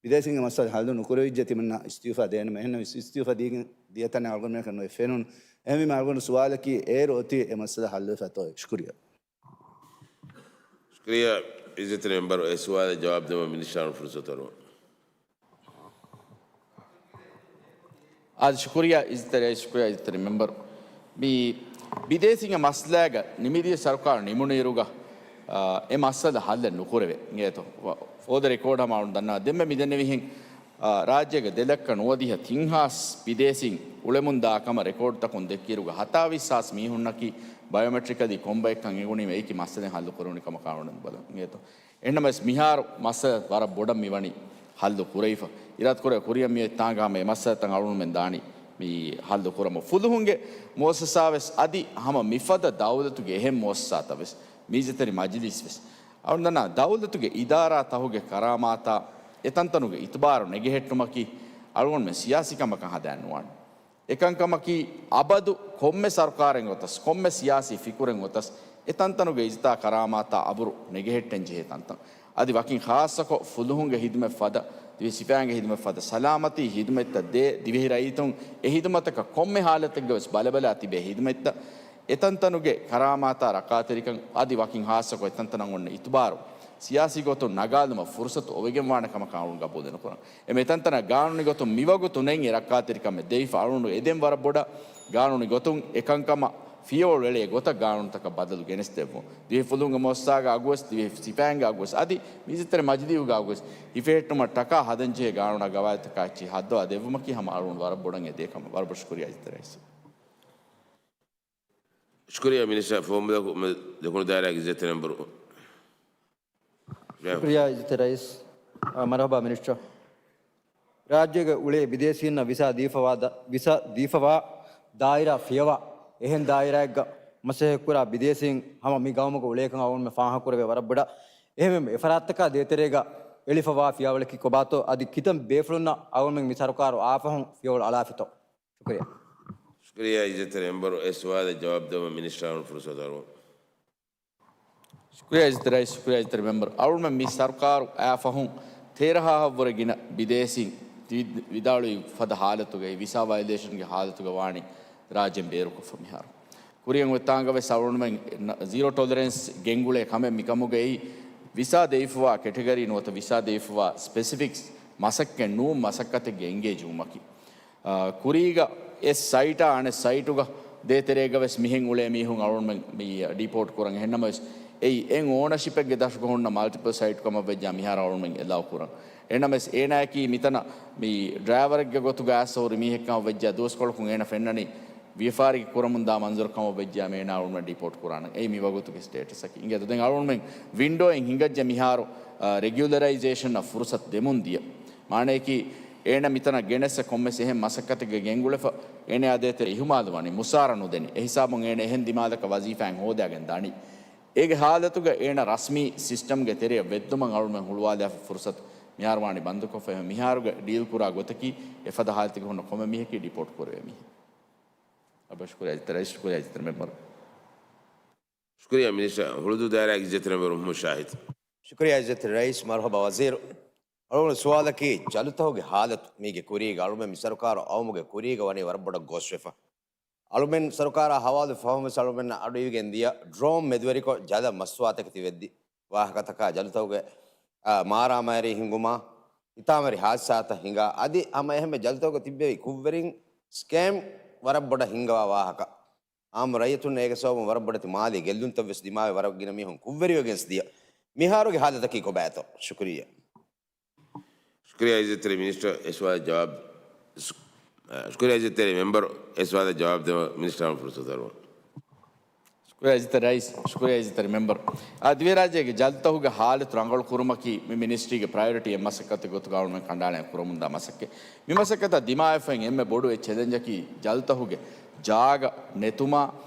ބިދޭސީންގެ މައްސަލަ ހައްލު ނުކުރެވިއްޖެ ތިމަންނަ އިސްތިއުފާ ދޭނަމޭ. އެހެންނަމަވެސް އިސްތިއުފާ ދީގެން ދިޔަ ތަނެއް އަޅުގަނޑުމެންނަކަށް ނުވެ ފެނުނު. އެހެންވީމަ އަޅުގަނޑު ސުވާލަކީ އޭރު އޮތީ އެ މައްސަލަ ހައްލުވެފަތޯ؟ ޝުކުރިއްޔާ. ޝުކުރިއްޔާ އިއްޒަތްތެރި މެމްބަރު، އެ ސުވާލަށް ޖަވާބު ދެމަށް މިނިސްޓަރ ފުރުސަތު އަރުވަން. އާދެ، ޝުކުރިއްޔާ އިއްޒަތްތެރި ރައީސް، ޝުކުރިއްޔާ އިއްޒަތްތެރި މެމްބަރު. މި ބިދޭސީންގެ މައްސަލައިގަ ނިމިދިޔަ ސަރުކާރު ނިމުނުއިރުގަ، އާ، އެ މައްސަލަ ހައްލެއް ނުކުރެވޭ. އިނގޭތޯ؟ ފޯ ދަ ރެކޯޑް ހަމަ އަޅުން ދަންނަވާ. ދެންމެ މި ދެންނެވިހެން، އާ، ރާއްޖޭގަ ދެ ލައްކަ ނުވަދިހަ ތިން ހާސް ބިދޭސީން އުޅެމުންދާ ކަމަށް ރެކޯޑްތަކުން ދެއްކިއިރުގަ ހަތާވީސް ހާސް މީހުންނަކީ ބަޔޮމެޓްރިކަލީ ކޮންބައެއްކަން އެނގުނީމަ އެއީކީ މައްސަލައެއް ހައްލު ކުރެވުނީ ކަމަކަށް އަޅުގަނޑު ބަލަން. އިނގޭތޯ؟ އެހެންނަމަވެސް މިހާރު މައްސަލަ ވަރަށް ބޮޑަށް މިވަނީ ހައްލު ކުރެވިފަ. އިރާދަކުރެ ކުރިއަށް މިއޮތް ތާނގަ ހަމަ އެ މައްސަލަތައް އަޅުގަނޑުމެން ދާނީ މި ހައްލު ކުރަމުން. ފުލުހުންގެ މުއައްސަސާވެސް އަދި ހަމަ މިފަދަ ދައުލަތުގެ އެހެން މުއައްސަސާތައްވެސް މީޒަތެރި މަޖިލީސްވެސް އަޅުގަނޑު ދަންނަ ދައުލަތުގެ އިދާރާތަހުގެ ކަރާމާތާ އެތަންތަނުގެ އިތުބާރު ނެގެހެއްޓުމަކީ އަޅުގަނޑުމެން ސިޔާސީ ކަމަކަށް ހަދާން ނުވާނެ. އެކަންކަމަކީ، އަބަދު ކޮންމެ ސަރުކާރެއް އޮތަސް، ކޮންމެ ސިޔާސީ ފިކުރެއް އޮތަސް، އެތަންތަނުގެ އިއްޒަތާ ކަރާމާތާ އަބުރު ނެގެހެއްޓެން ޖެހޭ ތަންތަން. އަދި ވަކިން ޚާއްޞަކޮށް ފުލުހުންގެ ހިދުމަތް ފަދަ، ދިވެހި ސިފައިންގެ ހިދުމަތް ފަދަ، ސަލާމަތީ ހިދުމަތްތައް ދޭ، ދިވެހި ރައްޔިތުން އެ ހިދުމަތަކަށް ކޮންމެ ހާލަތެއްގަވެސް ބަލަބަލާ ތިބޭ ހިދުމަތްތައް، އެތަންތަނުގެ ކަރާމާތާ ރައްކާތެރިކަން، އަދި ވަކިން ޚާއްޞަކޮށް އެތަންތަނަށް އޮންނަ އިތުބާރު، ސިޔާސީ ގޮތުން ނަގާލުމަށް ފުރުސަތު އޮވެގެންވާނެ ކަމަކަށް އަޅުން ގަބޫލެއް ނުކުރަން. އެ މިތަންތަނަށް ގާނޫނީ ގޮތުން މިވަގުތު ނެތް ރައްކާތެރިކަމެއް ދެވިފަ އަޅުން އެދެން ވަރަށް ބޮޑަށް ގާނޫނީ ގޮތުން އެކަންކަމަށް ފިޔަވަޅު އެޅޭ ގޮތަށް ގާނޫނުތަކަށް ބަދަލު ގެނެސްދެއްވުން. ދިވެހި ފުލުހުންގެ މުއައްސަސާގަ އަގުވެސް، ދިވެހި ސިފައިންގެ އަގުވެސް، އަދި މީޒަތެރި މަޖިލީހުގެ އަގުވެސް ހިފެހެއްޓުމަށް ޓަކާ ހަދަންޖެހޭ ގާނޫނާ ގަވާއިދުތަކާ އެއްޗެހި ހައްދަވާ ދެއްވުމަކީ ހަމަ އަޅުން ވަރަށް ބޮޑަށް އެދޭ ކަމެއް. ވަރަށް ބޮޑަށް ޝުކުރިއްޔާ އިއްޒަތްތެރި ރައީސް. ޝުކުރިއްޔާ މިނިސްޓަރ ފޯމުލަކު ދެކުނު ދާއިރާގެ އިއްޒަތްތެރި މެމްބަރު. ޝުކުރިއްޔާ އިއްޒަތްތެރި ރައީސް. އާ، މަރުޙަބާ މިނިސްޓަރ. ރާއްޖޭގަ އުޅޭ ބިދޭސީންނަށް ވިސާ ދީފަވާ ދަ-، ވިސާ ދީފަވާ ދާއިރާ ފިޔަވާ އެހެން ދާއިރާއެއްގަ މަސައްކަތްކުރާ ބިދޭސީން ހަމަ މި ގައުމުގަ އުޅޭކަން އަޅުގަނޑުމެން ފާހަގަކުރެވޭ ވަރަށް ބޮޑަށް. އެހެންވެ އެފަރާތްތަކާ ދޭތެރޭގަ އެޅިފަވާ ފިޔަވަޅަކީ ކޮބާތޯ އަދި ކިތަން ބޭފުޅުންނަށް އަޅުގަނޑުމެން މި ސަރުކާރު އާފަހުން ފިޔަވަޅު އަޅާފިތޯ؟ ޝުކުރިއްޔާ. ޝުކުރިއްޔާ އިއްޒަތްތެރި މެމްބަރު، އެ ސުވާލަށް ޖަވާބު ދެއްވަން މިނިސްޓަރ އަޅުގަނޑު ފުރުސަތު އަރުވަން. ޝުކުރިއްޔާ އިއްޒަތްތެރި ރައީސް، ޝުކުރިއްޔާ އިއްޒަތްތެރި މެމްބަރު. އަޅުގަނޑުމެން މި ސަރުކާރު އައިފަހުން ތޭރަހާހަށްވުރެ ގިނަ ބިދޭސީން ވި-، ވިދާޅުވި ފަދަ ހާލަތުގައި، ވިސާ ވަޔަލޭޝަންގެ ހާލަތުގަ ވާނީ ރާއްޖޭން ބޭރުކޮށްފަ މިހާރު. ކުރިއަށް އޮތްތާނގަ ވެސް އަޅުގަނޑުމެން ނަ-، ޒީރޯ ޓޮލަރެންސް ގެންގުޅޭ ކަމެއް. މިކަމުގައި ވިސާ ދެވިފަވާ ކެޓަގަރީ ނުވަތަ ވިސާ ދެވިފަވާ ސްޕެސިފިކް މަސައްކަތް ނޫން މަސައްކަތެއްގެ އެންގޭޖް ވުމަކީ. އާ، ކުރީގަ އެ ސައިޓާ އަނެއް ސައިޓުގަ ދޭތެރޭގަ ވެސް މިހެން އުޅޭ މީހުން އަޅުގަނޑުމެން މި ޑީޕޯޓް ކުރަން. އެހެންނަމަވެސް އެއީ އެ އޯނަޝިޕެއްގެ ދަށުގަ ހުންނަ މަލްޓިޕަލް ސައިޓް ކަމަށް ވެއްޖާ މިހާރު އަޅުގަނޑުމެން އެލައު ކުރަން. އެހެންނަމަވެސް އޭނާއަކީ މިތަނަށް މި ޑްރައިވަރެއްގެ ގޮތުގަ އައިސް ހުރި މީހެއް ކަމަށް ވެއްޖާ ދުވަސްކޮޅަކުން އޭނަ ފެންނަނީ ވިޔަފާރި ކުރަމުންދާ މަންޒަރު ކަމަށް ވެއްޖާ އޭނާ އަޅުގަނޑުމެން ޑީޕޯޓް ކުރާނަން. އެއީ މިވަގުތުގެ ސްޓޭޓަސްއަކީ. އިނގޭތޯ ދެން އަޅުގަނޑުމެން ވިންޑޯއިން ހިނގައްޖެ މިހާރު، އާ، ރެގިއުލަރައިޒޭޝަންއަށް ފުރުސަތު ދެމުން ދިޔަ. މާނަޔަކީ އޭނަ މިތަނަށް ގެނެއްސަ ކޮންމެސް އެހެން މަސައްކަތެއްގަ ގެންގުޅެފަ، އޭނަޔާ ދޭތެރެ އިހުމާލުވަނީ، މުސާރަ ނުދެނީ. އެހިސާބުން އޭނަ އެހެން ދިމާލަކަށް ވަޒީފާއެއް ހޯދާގެން ދާނީ. އޭގެ ހާލަތުގަ އޭނަ ރަސްމީ ސިސްޓަމްގެ ތެރެއަށް ވެއްދުމަށް އަޅުމެން ހުޅުވާލާފަ ފުރުސަތު މިހާރު ވާނީ ބަންދުކޮށްފަ. މިހާރުގަ ޑީލް ކުރާ ގޮތަކީ އެފަދަ ހާލަތެއްގަ ހުންނަ ކޮންމެ މީހަކީ ޑިޕޯޓް ކުރެވޭ މީހެއް. އަބަ ޝުކުރިއްޔާ އިއްޒަތްތެރި ރައީސް، ޝުކުރިއްޔާ އިއްޒަތްތެރި މެމްބަރު. ޝުކުރިއްޔާ މިނިސްޓަރ. ހުޅުދޫ ދާއިރާގެ އިއްޒަތްތެރި މެމްބަރު މުހައްމަދު ޝާހިދު. ޝުކުރިއްޔާ އިއްޒަތްތެރި ރައީސް، މަރުހަބާ ވަޒީރު. އަޅުގަނޑު ސުވާލަކީ ޖަލުތަހުގެ ހާލަތު މީގެ ކުރީގަ އަޅުމެން މި ސަރުކާރު އައުމުގެ ކުރީގަ ވަނީ ވަރަށް ބޮޑަށް ގޯސްވެފަ. އަޅުމެން ސަރުކާރާ ހަވާލު ފަހުން ވެސް އަޅުމެންނަށް އަޑުއިވިގެން ދިޔަ ޑްރޯން މެދުވެރިކޮށް ޖަލަށް މަސްތުވާތަކެތި ވެއްދި ވާހަކަތަކާ ޖަލުތަކުގެ، އާ، މާރާމާރީ ހިނގުމާ، އިތާމަރި ހާދިސާތައް ހިނގާ، އަދި ހަމަ އެހެންމެ ޖަލުތަކުގަ ތިއްބެވި ކުށްވެރިން ސްކޭމް ވަރަށް ބޮޑަށް ހިންގަވާ ވާހަކަ. އާއްމު ރައްޔިތުން އޭގެ ސަބަބުން ވަރަށް ބޮޑެތި މާލީ ގެއްލުންތައް ވެސް ދިމާވެ ވަރަށް ގިނަ މީހުން ކުށްވެރިވެގެން ދިޔަ. މިހާރުގެ ހާލަތަކީ ކޮބާތޯ؟ ޝުކުރިއްޔާ. ޝުކުރިއްޔާ އިއްޒަތްތެރި މިނިސްޓަރ، އެ ސުވާލަށް ޖަވާބު، ޝު-، އަ، ޝުކުރިއްޔާ އިއްޒަތްތެރި މެމްބަރު، އެ ސުވާލަށް ޖަވާބު ދެވަން މިނިސްޓަރ އަޅުގަނޑު ފުރުސަތު ދެއްވަން. ޝުކުރިއްޔާ އިއްޒަތްތެރި ރައީސް، ޝުކުރިއްޔާ އިއްޒަތްތެރި މެމްބަރު. އާ، ދިވެހިރާއްޖޭގެ ޖަލުތަހުގެ ހާލަތު ރަނގަޅު ކުރުމަކީ މި މިނިސްޓްރީގެ ޕްރަޔޮރިޓީ އެއް މަސައްކަތެއް ގޮތުގަ އަޅުމެން ކަނޑައަޅާ ކުރަމުންދާ މަސައްކަތް. މި މަސައްކަތަށް ދިމާވެފައި އެންމެ ބޮޑު އެއް ޗެލެންޖަކީ ޖަލުތަހުގެ ޖާގަ ނެތުމާ،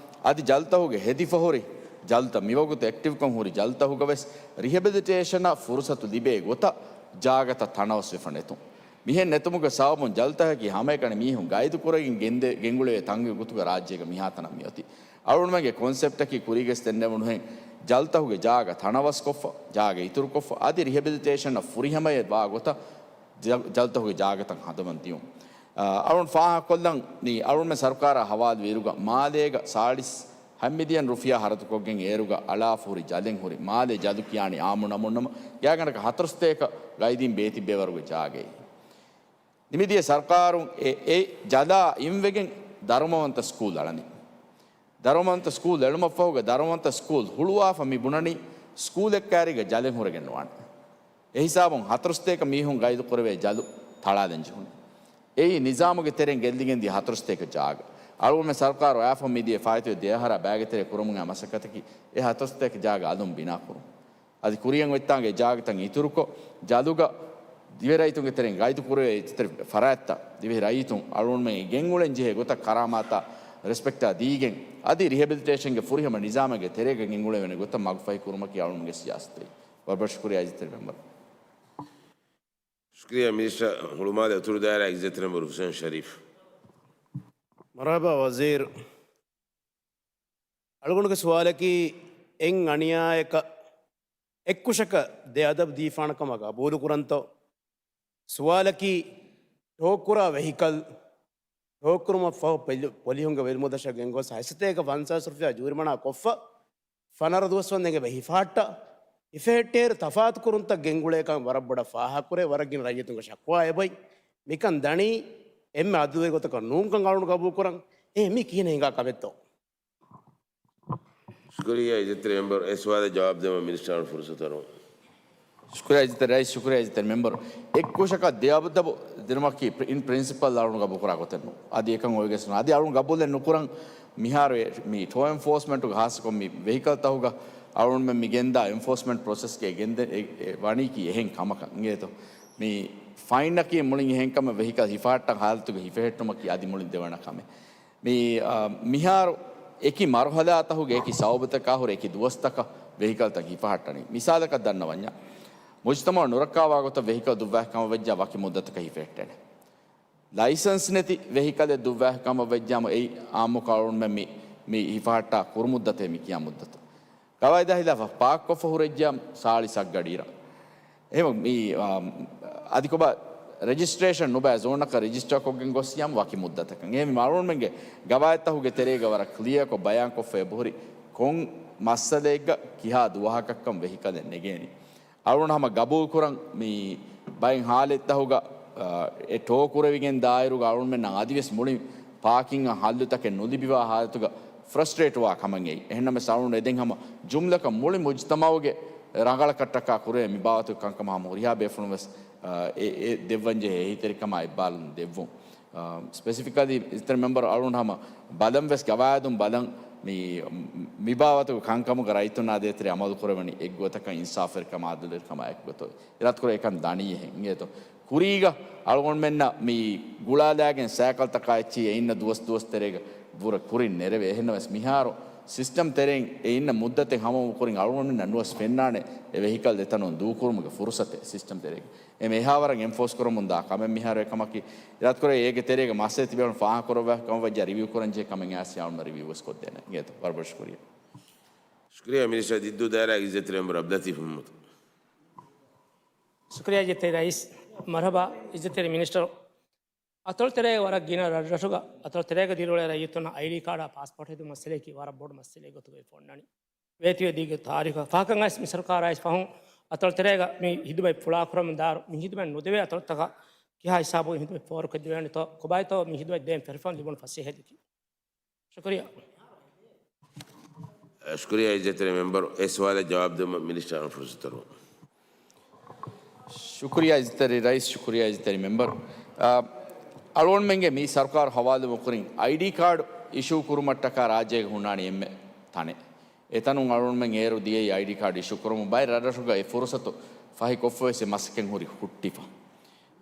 އަދި ޖަލުތަހުގެ ހެދިފަހުރި ޖަލުތައް، މިވަގުތު އެކްޓިވްކޮށް ހުރި ޖަލުތަހުގަ ވެސް ރިހެބިލިޓޭޝަނަށް ފުރުސަތު ލިބޭ ގޮތަށް ޖާގަތައް ތަނަވަސްވެފަ ނެތުން. މިހެން ނެތުމުގެ ސަބަބުން ޖަލުތަކަކީ ހަމައެކަނި މީހުން ގައިދުކުރެވިގެން ގެންދެ-، ގެންގުޅެވޭ ތަންގެ ގޮތުގަ ރާއްޖޭގަ މިހާތަނަށް މިއޮތީ. އަޅުގަނޑުމެންގެ ކޮންސެޕްޓަކީ ކުރީގަސް ދެންނެވުނުހެން ޖަލުތަހުގެ ޖާގަ ތަނަވަސްކޮށްފަ، ޖާގަ އިތުރުކޮށްފަ، އަދި ރިހެބިލިޓޭޝަނަށް ފުރިހަމަޔަށް ވާ ގޮތަށް ޖަ-، ޖަލުތަހުގެ ޖާގަތައް ހަދަމަން ދިޔުން. އަ، އަޅުން ފާހަގަކޮށްލަން މި އަޅުންމެ ސަރުކާރާ ހަވާލު ވިއިރުގަ މާލޭގަ ސާޅީސް ހަތް މިލިއަން ރުފިޔާ ހަރަދުކޮށްގެން އޭރުގަ އަޅާފަ ހުރި ޖަލެއް ހުރި. މާލޭ ޖަލު ކިޔާނީ އާއްމު ނަމުންނަމަ ގާތްގަނޑަކަށް ހަތަރު ސަތޭކަ ގައިދީން ބޭތިއްބޭވަރުގެ ޖާގައެއް. ނިމިދިޔަ ސަރުކާރުން އެ، އެ ޖަލާ އިންވެގެން ދަރުމަވަންތަ ސްކޫލް އަޅަނީ. ދަރުމަވަންތަ ސްކޫލް އެޅުމަށްފަހުގަ ދަރުމަވަންތަ ސްކޫލް ހުޅުވާފަ މި ބުނަނީ ސްކޫލެއް ކައިރީގަ ޖަލެއް ހުރެގެން ނުވާނެ. އެހިސާބުން ހަތަރު ސަތޭކަ މީހުން ގައިދުކުރެވޭ ޖަލު ތަޅާލަން ޖެހުނީ. އެއީ ނިޒާމުގެ ތެރެއިން ގެއްލިގެން ދިޔަ ހަތަރު ސަތޭކަ ޖާގަ. އަޅުގަނޑުމެން ސަރުކާރު އައިފަހު މިދިޔަ ފާއިތުވެ ދެ އަހަރާ ބައިގެ ތެރޭ ކުރަމުން އައި މަސައްކަތަކީ އެ ހަތަރު ސަތޭކަ ޖާގަ އަލުން ބިނާކުރުން. އަދި ކުރިއަށް އޮތްތާނގެ ޖާގަތައް އިތުރުކޮށް، ޖަލުގަ ދިވެހި ރައްޔިތުންގެ ތެރެއިން ގައިދުކުރެވޭ އެއްޗިތެރި ފަރާތްތައް ދިވެހި ރައްޔިތުން އަޅުގަނޑުމެން ގެންގުޅެން ޖެހޭ ގޮތަށް ކަރާމާތާ ރެސްޕެކްޓާ ދީގެން، އަދި ރިހެބިލިޓޭޝަންގެ ފުރިހަމަ ނިޒާމެއްގެ ތެރޭގަ ގެންގުޅެވޭނެ ގޮތަށް މަގުފަހި ކުރުމަކީ އަޅުގަނޑުގެ ސިޔާސަތެއް. ވަރަށް ބޮޑަށް ޝުކުރިއްޔާ އިއްޒަތްތެރި މެމްބަރު. ޝުކުރިއްޔާ މިނިސްޓަރ. ހުޅުމާލެ އުތުރު ދާއިރާ އިއްޒަތްތެރި މެމްބަރު ހުސެން ޝަރީފް. މަރުހަބާ ވަޒީރު. އަޅުގަނޑުގެ ސުވާލަކީ، އެއް އަނިޔާއަކަށް އެއްކުށަކަށް ދެ އަދަބު ދީފާނެ ކަމަށް ގަބޫލުކުރަންތޯ؟ ސުވާލަކީ، ޓޯކުރާ ވެހިކަލް ޓޯކުރުމަށްފަހު ޕޮލި-، ޕޮލިހުންގެ ވެރިމުދަށަށް ގެންގޮސް ހަތް ސަތޭކަ ފަންސާސް ރުފިޔާ ޖޫރިމަނާ ކޮށްފަ، ފަނަރަ ދުވަސްވަންދެން އެބަ ހިފަހައްޓާ، ހިފެހެއްޓޭއިރު ތަފާތު ކުރުންތައް ގެންގުޅޭކަން ވަރަށް ބޮޑަށް ފާހަގަކުރޭ، ވަރަށް ގިނަ ރައްޔިތުންގެ ޝަކުވާ އެބައި. މިކަން ދަނީ އެންމެ އަދުލުވެރި ގޮތަކަށް ނޫންކަން އަޅުގަނޑު ގަބޫލުކުރަން. އެހެން މީ ކިހިނެއް ހިނގާ ކަމެއްތޯ؟ ޝުކުރިއްޔާ އިއްޒަތްތެރި މެމްބަރު، އެ ސުވާލަށް ޖަވާބު ދެވަން މިނިސްޓަރ އަޅުގަނޑު ފުރުސަތު އަރުވަން. ޝުކުރިއްޔާ އިއްޒަތްތެރި ރައީސް، ޝުކުރިއްޔާ އިއްޒަތްތެރި މެމްބަރު. އެއްކުށަކަށް ދެ އަދަބު ދިނުމަކީ ޕްރި-، އިން ޕްރިންސިޕަލް އަޅުގަނޑު ގަބޫލުކުރާ ގޮތެއް ނޫން. އަދި އެކަން އޮވެގެން އަދި އަޅުގަނޑު ގަބޫލެއް ނުކުރަން. މިހާރު އެ-، މި ޓޯ އެންފޯސްމަންޓުގަ ހާއްސަކޮށް މި ވެހިކަލްތަހުގަ އަޅުގަނޑުމެން މި ގެންދާ އެންފޯސްމަންޓް ޕްރޮސެސްގެ ގެންދެ-، އެ-، އެ ވަނީކީ އެހެން ކަމަކަށް އިނގޭތޯ. މި ފައިންއަކީ މުޅިން އެހެން ކަމެއް، ވެހިކަލް ހިފަހައްޓަން ހާލަތުގަ ހިފެހެއްޓުމަކީ އަދި މުޅިން ދެވަނަ ކަމެއް. މި، އާ، މިހާރު އެކި މަރުހަލާތަހުގެ އެކި ސަބަބުތަކާ ހުރެ އެކި ދުވަސްތަކަށް ވެހިކަލްތައް ހިފަހައްޓަނީ. މިސާލަކަށް ދަންނަވަންޏާ، މުޖްތަމައު ނުރައްކާވާ ގޮތަށް ވެހިކަލް ދުއްވާ ކަމަށް ވެއްޖާ ވަކި މުއްދަތަކަށް ހިފެހެއްޓޭނެ. ލައިސަންސް ނެތި ވެހިކަލެއް ދުއްވާ ކަމަށް ވެއްޖާމު އެއީ އާއްމުކޮށް އަޅުގަނޑުމެން މި، މި ހިފަހައްޓާ ކުރު މުއްދަތޭ މި ކިޔާ މުއްދަތު. ގަވާއިދާ ހިލާފަށް ޕާކްކޮށްފަ ހުރެއްޖިޔާ ސާޅީސް އަށް ގަޑިއިރަށް. އެހެން މި، އާ، އަދި ކޮބާ ރެޖިސްޓްރޭޝަން ނުބައި ޒޯނަކަށް ރެޖިސްޓަރ ކޮށްގެން ގޮސް ޔަމް ވަކި މުއްދަތަކަށް. އެހެން މަ އަޅުގަނޑުމެންގެ ގަވާއިދްތަކުގެ ތެރޭގަ ވަރަށް ކްލިއަރކޮށް ބަޔާންކޮށްފަ އެބަހުރި ކޮން މައްސަލައެއްގަ ކިހާ ދުވަހަކަށްކަން ވެހިކަލެއް ނެގޭނީ. އަޅުގަނޑު ހަމަ ގަބޫލުކުރަން މި ބައެއް ހާލަތްތަހުގަ، އާ، އެ ޓޯ ކުރެވިގެން ދާއިރުގަ އަޅުގަނޑުމެންނަށް އަދިވެސް މުޅި ޕާކިންއަށް ހައްލުތަކެއް ނުލިބިވާ ހާލަތުގަ ފްރަސްޓްރޭޓްވާ ކަމަށް އެއީ. އެހެންނަމަވެސް އަޅުގަނޑު އެދެން ހަމަ ޖުމްލަކަށް މުޅި މުޖްތަމައުގެ ރަނގަޅަކަށްޓަކާ ކުރެވޭ މި ބާވަތުގެ ކަންކަމަށް ހަމަ ހުރިހާ ބޭފުޅުން ވެސް، އާ، އެ، އެ ދެއްވަންޖެހޭ އެހީތެރިކަމާ އެއްބާރުލުން ދެއްވުން. އާ، ސްޕެސިފިކަލީ އިޒްތެރި މެމްބަރު އަޅުގަނޑު ހަމަ ބަލަން ވެސް ގަވާއިދުން ބަލަން މި، މި ބާވަތުގެ ކަންކަމުގަ ރައްޔިތުންނާ ދޭތެރޭ އަމަލު ކުރެވެނީ އެއްގޮތަކަށް އިންސާފުވެރިކަމާ އަދުލުވެރިކަމާ އެކުގޮތަށް. އިރާދަކުރޭ އެކަން ދަނީ އެހެން އިނގޭތޯ. ކުރީގަ އަޅުގަނޑުމެންނަށް މި ގުޅާލާގެން ސައިކަލްތަކާ އެއްޗިހި އެ އިންނަ ދުވަސް ދުވަސް ތެރޭގަ ބުރަ ކުރިން ނެރެވޭ. އެހެންނަމަވެސް މިހާރު ސިސްޓަމް ތެރެއިން އެ އިންނަ މުއްދަތެއް ހަމަވުމު ކުރިން އަޅުގަނޑުމެންނަށް ނުވަސް ފެންނާނެ އެ ވެހިކަލް އެތަނުން ދޫކުރުމުގެ ފުރުސަތެއް ސިސްޓަމް ތެރޭގަ. އެ މިހާ ވަރަށް އެންފޯސް ކުރަމުން ދާ ކަމެއް މިހާރު އެކަމަކީ، އިރާދަކުރޭ އޭގެ ތެރޭގަ މައްސަލަ ތިބޭފުޅުން ފާހަގަކުރައްވާ ކަމަށް ވެއްޖާ ރިވިއު ކުރަންޖެހޭ ކަމެއް އައިސް އަޅުގަނޑު ރިވިއު ވެސް ކޮށްދޭނެ. އިނގޭތޯ، ވަރަށް ބޮޑަށް ޝުކުރިއްޔާ. ޝުކުރިއްޔާ މިނިސްޓަރ ދިއްދޫ ދާއިރާގެ އިއްޒަތްތެރި މެމްބަރު އަބްލަތީފް މުހައްމަދު. ޝުކުރިއްޔާ އިއްޒަތްތެރި ރައީސް. މަރުހަބާ އިއްޒަތްތެރި މިނިސްޓަރު. އަތޮޅުތެރޭގަ ވަރަށް ގިނަ ރަށްރަށުގަ އަތޮޅުތެރޭގަ ދިރިއުޅޭ ރައްޔިތުންނަށް އައިޑީ ކާޑާ ޕާސްޕޯޓް ހެދުމުގެ މައްސަލައަކީ ވަރަށް ބޮޑު މައްސަލައެއް ގޮތުގައި ފޯންނަނީ. ވޭތުވެދީގެ ތާރީޚަށް ފަހަކަށް އައިސް މި ސަރުކާރާ އައިސް ފަހުން އަތޮޅުތެރޭގަ މި ހިދުމަތް ފުޅާކުރަމުން ދާއިރު މި ހިދުމަތް ނުދެވޭ އަތޮޅުތަކަށް ކިހާ ހިސާބުގެ ހިދުމަތް ފޯރުކޮށްދެވޭނެތޯ، ކޮބާތޯ މި ހިދުމަތް ދޭން ފެރިފަން ލިބުނު ފަސޭހައެއް ދެއްކީ. ޝުކުރިއްޔާ. ޝުކުރިއްޔާ އިއްޒަތްތެރި މެމްބަރު. އެ ސުވާލަށް ޖަވާބު ދެއްވުމަށް މިނިސްޓަރަށް ފުރުސަތު ދަރުވަން. ޝުކުރިއްޔާ އިއްޒަތްތެރި ރައީސް، ޝުކުރިއްޔާ އިއްޒަތްތެރި މެމްބަރު. އާ، އަޅުގަނޑުމެންގެ މި ސަރުކާރު ހަވާލުވުމުގެ ކުރިން އައިޑީ ކާޑު އިޝޫ ކުރުމަށްޓަކާ ރާއްޖޭގަ ހުންނާނީ އެންމެ ތަނެއް. އެތަނުން އަޅުގަނޑުމެން އޭރު ދިޔައީ އައިޑީ ކާޑު އިޝޫ ކުރަމުން. ބައެއް ރަށްރަށުގަ އެ ފުރުސަތު ފަހިކޮށްފަވެސް އެ މަސައްކަތް ހުރި ހުއްޓިފަ.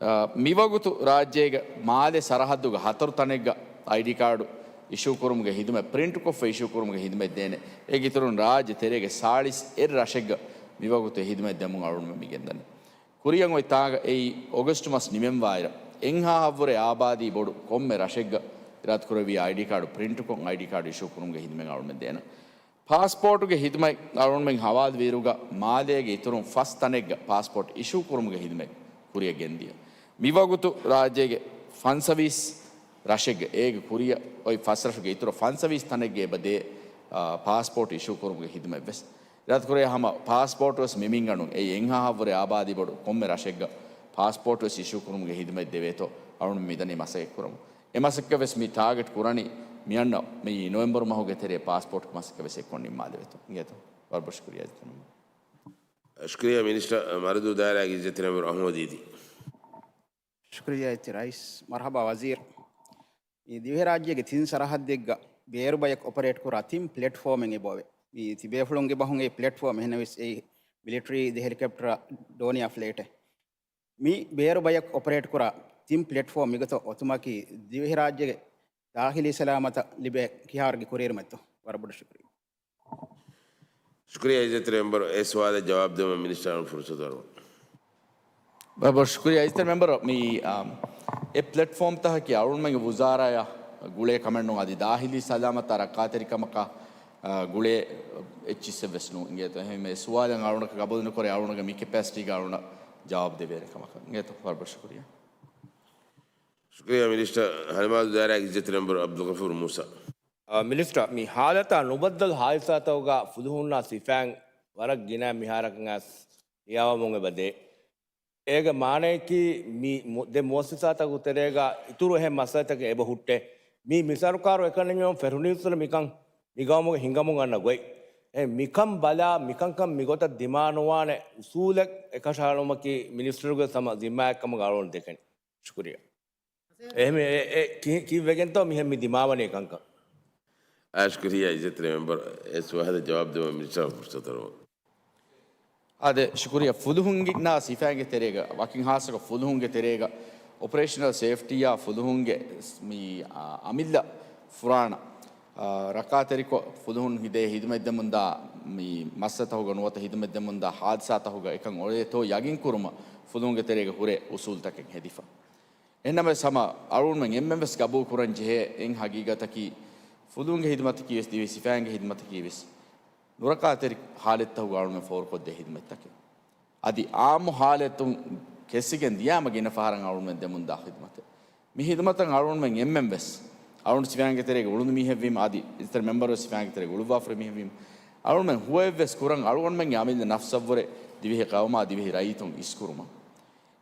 އާ، މިވަގުތު ރާއްޖޭގެ މާލެ ސަރަހައްދުގަ ހަތަރު ތަނެއްގަ އައިޑީ ކާޑު އިޝޫ ކުރުމުގެ ހިދުމަތް، ޕްރިންޓްކޮށްފަ އިޝޫ ކުރުމުގެ ހިދުމަތް ދޭނެ. އޭގެ އިތުރުން ރާއްޖެ ތެރޭގެ ސާޅީސް އެއް ރަށެއްގަ މިވަގުތު އެ ހިދުމަތް ދެމުން އަޅުގަނޑުމެން މި ގެންދަނީ. ކުރިއަށް އޮތް ތާގަ އެއީ އޮގަސްޓް މަސް ނިމެންވާއިރަށް އެއްހާހަށްވުރެ އާބާދީ ބޮޑު ކޮންމެ ރަށެއްގަ އިރާދަކުރެއްވިޔާ އައިޑީ ކާޑު ޕްރިންޓްކޮށް އައިޑީ ކާޑު އިޝޫ ކުރުމުގެ ހިދުމަތް އަޅުގަނޑުމެން ދޭނަން. ޕާސްޕޯޓުގެ ހިދުމަތް އަޅުގަނޑުމެން ހަވާލުވިއިރުގަ މާލޭގެ އިތުރުން ފަސް ތަނެއްގަ ޕާސްޕޯޓް އިޝޫ ކުރުމުގެ ހިދުމަތް ކުރިއަށް ގެންދިޔަ. މިވަގުތު ރާއްޖޭގެ ފަންސަވީސް ރަށެއްގަ، އޭގެ ކުރިއަށް އޮތް ފަސް ރަށުގެ އިތުރަށް ފަންސަވީސް ތަނެއްގަ އެބަ ދޭ، އާ، ޕާސްޕޯޓް އިޝޫ ކުރުމުގެ ހިދުމަތް ވެސް. އިރާދަކުރޭ ހަމަ ޕާސްޕޯޓް ވެސް މި މިންގަނޑުން އެއީ އެންހާހަށްވުރެ އާބާދީ ބޮޑު ކޮންމެ ރަށެއްގަ ޕާސްޕޯޓް ވެސް އިޝޫ ކުރުމުގެ ހިދުމަތް ދެވޭތޯ އަޅުގަނޑު މިދަނީ މަސައްކަތް ކުރަމުން. އެ މަސައްކަތް ވެސް މި ޓާގެޓް ކުރަނީ މިއަންނަ މި ނޮވެމްބަރު މަހުގެ ތެރޭ ޕާސްޕޯޓް މަސައްކަތް ވެސް އެއްކޮށް ނިންމާލެވޭތޯ. އިނގޭތޯ. ވަރަށް ބޮޑަށް ޝުކުރިއްޔާ އިއްޒަތްތެރި މެމްބަރު. ޝުކުރިއްޔާ މިނިސްޓަރ. މަރުދޫ ދާއިރާގެ އިއްޒަތްތެރި މެމްބަރު އަހުމަދު އީދީ. ޝުކުރިއްޔާ އިއްޒަތްތެރި ރައީސް. މަރުހަބާ ވަޒީރު. މި ދިވެހިރާއްޖޭގެ ތިން ސަރަހައްދެއްގަ ބޭރު ބަޔަކު އޮޕަރޭޓް ކުރާ ތިން ޕްލެޓްފޯމެއް އެބައޮވޭ. މި ތިބޭފުޅުންގެ ބަހުން އެ ޕްލެޓްފޯމް އެހެންނަމަވެސް އެއީ މިލިޓަރީ ދެ ހެލިކޮޕްޓަރ ޑޯނިއާ ފްލައިޓެއް. މި ބޭރު ބަޔަކު އޮޕަރޭޓް ކުރާ ތިން ޕްލެޓްފޯމް މިގޮތަށް އޮތުމަކީ ދިވެހިރާއްޖޭގެ ދާޚިލީ ސަލާމަތަށް ލިބޭ ކިހާވަރެއްގެ ކުރިއެރުމެއްތޯ؟ ވަރަށް ބޮޑަށް ޝުކުރިއްޔާ. ޝުކުރިއްޔާ އިއްޒަތްތެރި މެމްބަރު. އެ ސުވާލަށް ޖަވާބު ދެއްވުމަށް މިނިސްޓަރަށް ފުރުސަތު ދަރުވަން. ވަރަށް ބޮޑަށް ޝުކުރިއްޔާ އިއްޒަތްތެރި މެމްބަރު. މި، އާ، އެ ޕްލެޓްފޯމްތަކަކީ އަޅުގަނޑުމެންގެ ވުޒާރާއަށް ގުޅޭ ކަމެއް ނޫން. އަދި ދާޚިލީ ސަލާމަތާ ރައްކާތެރިކަމަކާ، އާ، ގުޅޭ އެއްޗިއްސެއް ވެސް ނޫން. އިނގޭތޯ. އެހެންވީމަ އެ ސުވާލެއް އަޅުގަނޑަކަށް ގަބޫލު ނުކުރޭ އަޅުގަނޑުގެ މި ކެޕޭސިޓީގަ އަޅުގަނޑަށް ޖަވާބު ދެވޭނެ ކަމަކަށް. އިނގޭތޯ. ވަރަށް ބޮޑަށް ޝުކުރިއްޔާ. ޝުކުރިއްޔާ މިނިސްޓަރ. ހަނިމާދޫ ދާއިރާގެ އިއްޒަތްތެރި މެމްބަރު އަބްދުލްޣަފޫރު މޫސާ. އާ، މިނިސްޓަރ، މި ހާލަތާ ނުބައްދަލު ހާދިސާތަކުގަ ފުލުހުންނާ ސިފައިން ވަރަށް ގިނަ މިހާރަކަށް އައިސް ނިޔާވަމުން އެބަ ދޭ. އޭގެ މާނައަކީ މި މު-، ދެ މުއައްސަސާތަކުގެ ތެރޭގަ އިތުރު އެހެން މައްސަލަތަކެއް އެބަ ހުއްޓޭ. މި، މި ސަރުކާރު އެކަން ނިމިއުން ފެށުނީއްސުރެ މިކަން މި ގައުމުގަ ހިނގަމުން އަންނަ ގޮތް. އެ މިކަން ބަލާ، މިކަންކަން މިގޮތަށް ދިމާނުވާނެ އުސޫލެއް އެކަށައަޅުމަކީ މިނިސްޓަރުގެ ހަމަ ޒިންމާއެއްކަމުގަ އަޅުގަނޑު ދެކެނީ. ޝުކުރިއްޔާ. އެހެން އެ، އެ، ކި-، ކީއްވެގެންތޯ މިހެން މި ދިމާވަނީ ކަންކަން؟ އާ، ޝުކުރިއްޔާ އިއްޒަތްތެރި މެމްބަރު. އެ ސުވާލަށް ޖަވާބު ދެއްވުމަށް މިނިސްޓަރަށް ފުރުސަތު ދަރުވަން. އާދެ، ޝުކުރިއްޔާ. ފުލުހުންގެ ނާ ސިފައިންގެ ތެރޭގަ، ވަކިން ހާއްސަކޮށް ފުލުހުންގެ ތެރޭގަ އޮޕަރޭޝަނަލް ސޭފްޓީއާ ފުލުހުންގެ މި، އާ، އަމިއްލަ ފުރާނަ، އާ، ރައްކާތެރިކޮށް ފުލުހުން ހިދޭ ހިދުމަތްދެމުންދާ މި މައްސަތަހުގަ ނުވަތަ ހިދުމަތްދެމުންދާ ހާދިސާތަހުގަ އެކަން އޮޅޭތޯ ޔަގީންކުރުމަށް ފުލުހުންގެ ތެރޭގަ ހުރޭ އުސޫލުތަކެއް ހެދިފަ. އެހެންނަމަވެސް ހަމަ އަޅުގަނޑުމެން އެންމެން ވެސް ގަބޫލު ކުރަން ޖެހޭ އެއް ހަގީގަތަކީ، ފުލުހުންގެ ހިދުމަތަކީ ވެސް ދިވެހި ސިފައިންގެ ހިދުމަތަކީ ވެސް ނުރައްކާތެރި ހާލަތްތަކުގަ އަޅުގަނޑުމެން ފޯރުކޮށްދޭ ހިދުމަތްތަކެއް. އަދި އާއްމު ހާލަތުން ކެއްސިގެން ދިޔާމަ ގިނަ ފަހަރަށް އަޅުގަނޑުމެން ދެމުންދާ ހިދުމަތެއް. މި ހިދުމަތަށް އަޅުގަނޑުމެން އެންމެން ވެސް އަޅުގަނޑު ސިފައިންގެ ތެރޭގެ އުޅުނު މީހެއްވީމަ، އަދި އިތުރު މެމްބަރު ވެސް ސިފައިންގެ ތެރޭގެ އުޅުއްވާފަރި މީހެއްވީމަ، އަޅުގަނޑުމެން ހުވައެއްވެސް ކުރަން އަޅުގަނޑުމެންގެ އަމިއްލަ ނަފްސަށްވުރެ ދިވެހި ޤައުމާ ދިވެހި ރައްޔިތުން އިސްކުރުމަށް.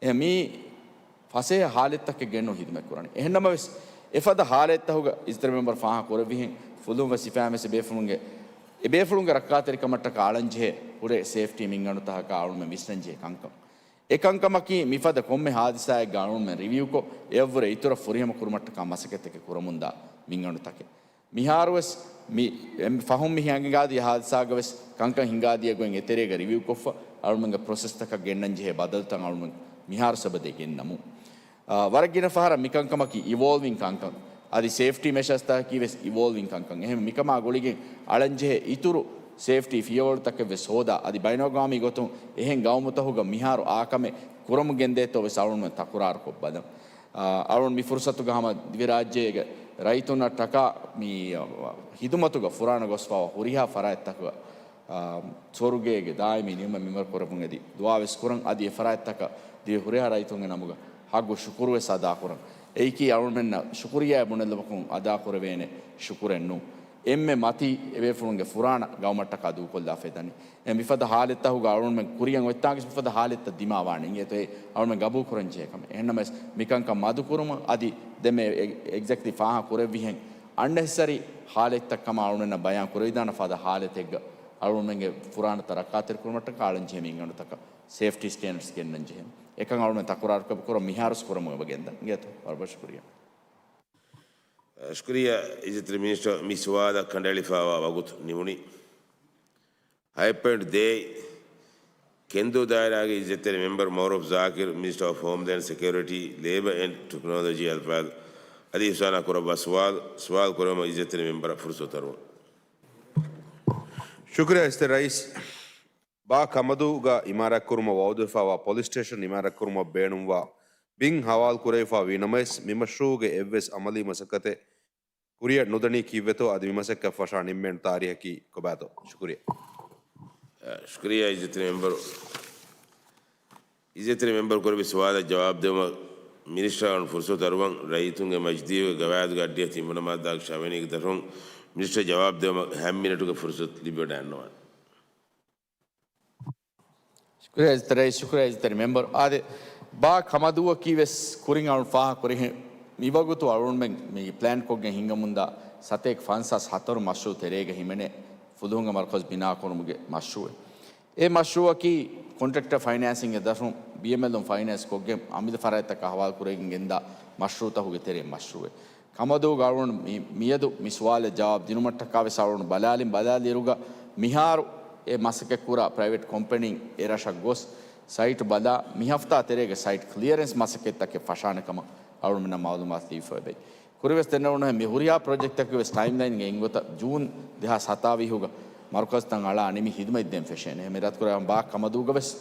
އެ މީ ފަސޭހަ ހާލަތްތަކެއް ގެންނު ހިދުމަތް ކުރަނީ. އެހެންނަމަވެސް، އެފަދަ ހާލަތްތަކުގަ އިތުރު މެމްބަރު ފާހަގަ ކުރެއްވިހެން، ފުލުހުން ވެސް ސިފައިން ވެސް އެބޭފުޅުންގެ، އެބޭފުޅުންގެ ރައްކާތެރިކަމަށްޓަކާ އަޅަންޖެހޭ ހުރެ ސޭފްޓީ މިންގަނޑުތަކަކާ އަޅުމެން ވިސްނަންޖެހޭ ކަންކަން. އެ ކަންކަމަކީ، މިފަދަ ކޮންމެ ހާދިސާއެއްގަ އަޅުމެން ރިވިއުކޮށް، އެއަށްވުރެ އިތުރަށް ފުރިހަމަ ކުރުމަށްޓަކާ މަސައްކަތްތަކެއް ކުރަމުންދާ މިންގަނޑުތަކެއް. މިހާރުވެސް މި، އެ ފަހުން މި ހިނގާދިޔަ ހާދިސާގަވެސް ކަންކަން ހިނގާދިޔަ ގޮތް އެތެރޭގަ ރިވިއުކޮށްފަ، އަޅުމެންގެ ޕްރޮސެސްތަކަށް ގެންނަންޖެހޭ ބަދަލުތައް އަޅުމެން މިހާރު ސަބަދޭ ގެންނަމު. އާ، ވަރަށް ގިނަ ފަހަރަށް މިކަންކަމަކީ އިވޯލްވިން ކަންކަން. އަދި ސޭފްޓީ މެޝާސްތަކަކީ ވެސް އިވޯލްވިން ކަންކަން. އެހެން މިކަމާ ގުޅިގެން އަޅަންޖެހޭ އިތުރު ސޭފްޓީ ފިޔަވަޅުތަކެއް ވެސް ހޯދާ، އަދި ބައިނަލްއަޤްވާމީ ގޮތުން އެހެން ގައުމުތަކުގަ މިހާރު އާކަމެއް ކުރަމުން ގެންދޭތޯ ވެސް އަޅުމެން ތަކުރާރުކޮށް ބަލަން. އާ، އަޅުން މި ފުރުސަތުގަ ހަމަ ދިވެހިރާއްޖޭގެ ރައްޔިތުންނަށްޓަކާ މި، އާ، ހިދުމަތުގަ ފުރާނަ ގޮސްފަވާ ހުރިހާ ފަރާތްތަކުގަ، އާ، ސުވަރުގޭގެ ދާއިމީ ނިޢުމަތް މިންވަރު ކުރެއްވުން އެދި ދުޢާވެސް ކުރަން، އަދި އެ ފަރާތްތަކަށް ދިވެހި ހުރިހާ ރައްޔިތުންގެ ނަމުގަ ޙައްޤު ޝުކުރުވެސް އަދާކުރަން. އެއީކީ އަޅުމެންނަށް ޝުކުރިއްޔާ ބުނެލުމަކުން އަދާކުރެވޭނެ ޝުކުރެއް ނޫން. އެންމެ މަތީ އެބޭފުޅުންގެ ފުރާނަ ގައުމަށްޓަކާ ދޫކޮށްލާފައި ދަނީ. އެ މިފަދަ ހާލަތްތަކުގަ އަޅުމެން ކުރިއަށް އޮތްތާނގެސް މިފަދަ ހާލަތްތައް ދިމާވާނެ އިނގޭތޯ އެ އަޅުމެން ގަބޫލު ކުރަން ޖެހޭ ކަމެއް. އެހެންނަމަވެސް މިކަންކަން މަދުކުރުމަށް އަދި ދެންމެ އެ-، އެގްޒެކްޓްލީ ފާހަގަ ކުރެއްވިހެން އަންނެސެސަރީ ހާލަތްތައް ކަމަށް އަޅުމެންނަށް ބަޔާން ކުރެވިދާނެ ފަދަ ހާލަތެއްގަ އަޅުމެންގެ ފުރާނަތައް ރައްކާތެރި ކުރުމަށްޓަކާ އަޅަން ޖެހޭ މިންގަނޑުތަކަށް ސޭފްޓީ ސްޓޭންޑަޑްސް ގެންނަން ޖެހޭ. އެކަން އަޅުމެން ތަކުރާރު ކުރަން މިހާރުސް ކުރަމުން އެބަ ގެންދަން. އިނގޭތޯ؟ ވަރަށް ބޮޑަށް ޝުކުރިއްޔާ. ޝުކުރިއްޔާ އިއްޒަތްތެރި މިނިސްޓަރ، މި ސުވާލަށް ކަނޑައެޅިފައިވާ ވަގުތު ނިމުނީ. ހަތް ޕޮއިންޓް ދޭއް، ކެންދޫ ދާއިރާގެ އިއްޒަތްތެރި މެމްބަރު މައުރޫފް ޒާކިރު، މިނިސްޓަރ އޮފް ހޯމްލޭންޑް ސެކިއުރިޓީ، ލޭބަ އެންޑް ޓެކްނޮލޮޖީ އަލްފާޟް އަލީ އިފްސާނާ ކުރައްވާ ސުވާލު، ސުވާލު ކުރެވުމަށް އިއްޒަތްތެރި މެމްބަރަށް ފުރުސަތު އަރުވަން. ޝުކުރިއްޔާ އިއްޒަތްތެރި ރައީސް. ބާ ކަމަދޫގަ އިމާރާތްކުރުމަށް ވައުދުވެފައިވާ ޕޮލިސް ސްޓޭޝަން އިމާރާތްކުރުމަށް ބޭނުންވާ ބިން ހަވާލުކުރެވިފަ ވީނަމަވެސް، މިމަޝްރޫޢުގެ އެއްވެސް ޢަމަލީ މަސައްކަތެއް ކުރިއަށް ނުދަނީ ކީއްވެތޯ، އަދި މިމަސައްކަތް ފަށާ ނިންމޭނެ ތާރީހަކީ ކޮބާތޯ؟ ޝުކުރިއްޔާ. ޝުކުރިއްޔާ އިއްޒަތްތެރި މެމްބަރު، އިއްޒަތްތެރި މެމްބަރު ކުރެއްވި ސުވާލަށް ޖަވާބު ދެވުމަށް މިނިސްޓަރ އަޅުން ފުރުސަތު އަރުވަން. ރައްޔިތުންގެ މަޖިލީހުގެ ގަވާއިދުގެ އައްޑިހަ ތިންވަނަ މާއްދާގެ ޝަވަނީގެ ދަށުން މިނިސްޓަރ ޖަވާބު ދެވުމަށް ހަ މިނެޓުގެ ފުރުސަތު ލިބިވަޑައިގަންނަވާނެ. ޝުކުރިއްޔާ އިއްޒަތްތެރި ރައީސް، ޝުކުރިއްޔާ އިއްޒަތްތެރި މެމްބަރު. އާދެ، ބާ ކަމަދޫއަކީ ވެސް ކުރިން އަޅުން ފާހަގަ ކުރިހެން މިވަގުތު އަޅުންމެން މި ޕްލޭން ކޮށްގެން ހިންގަމުންދާ ސަތޭކަ ފަންސާސް ހަތަރު މަޝްރޫޢު ތެރޭގަ ހިމެނޭ ފުލުހުންގެ މަރުކަޒު ބިނާކުރުމުގެ މަޝްރޫޢެއް. އެ މަޝްރޫޢަކީ ކޮންޓްރެކްޓަރ ފައިނޭންސިންގެ ދަށުން ބީއެމްއެލުން ފައިނޭންސް ކޮށްގެން އަމިއްލަ ފަރާތްތަކަށް ހަވާލު ކުރެވިގެން ގެންދާ މަޝްރޫޢުތަކުގެ ތެރެއިން މަޝްރޫޢެއް. ކަމަދޫގަ އަޅުން މި-، މިއަދު މި ސުވާލަށް ޖަވާބު ދިނުމަށްޓަކާ ވެސް އަޅުން ބަލާލިން، ބަލާލިއިރުގަ މިހާރު އެ މަސައްކަތްކުރާ ޕްރައިވެޓް ކޮމްޕެނީން އެ ރަށަށް ގޮސް ސައިޓް ބަލާ، މި ހަފްތާ ތެރޭގެ ސައިޓް ކްލިއަރެންސް މަސައްކަތްތަކެއް ފަށާނެ ކަމަށް އަޅުންމެންނަށް މައުލޫމާތު ލިބިފައި ވޭ. ކުރިވެސް ދެންނެވުނުހެން މި ހުރިހާ ޕްރޮޖެކްޓްތަކުގެ ވެސް ޓައިމްލައިންގެ އެންގޮތަށް ޖޫން ދެހާސް ސަތާވީހުގަ މަރުކަޒުތައް އަޅާ ނިމި ހިދުމަތް ދޭން ފެށޭނެ. އެހެން މި ރައްދުކުރާ ބާ ކަމަދޫގަ ވެސް،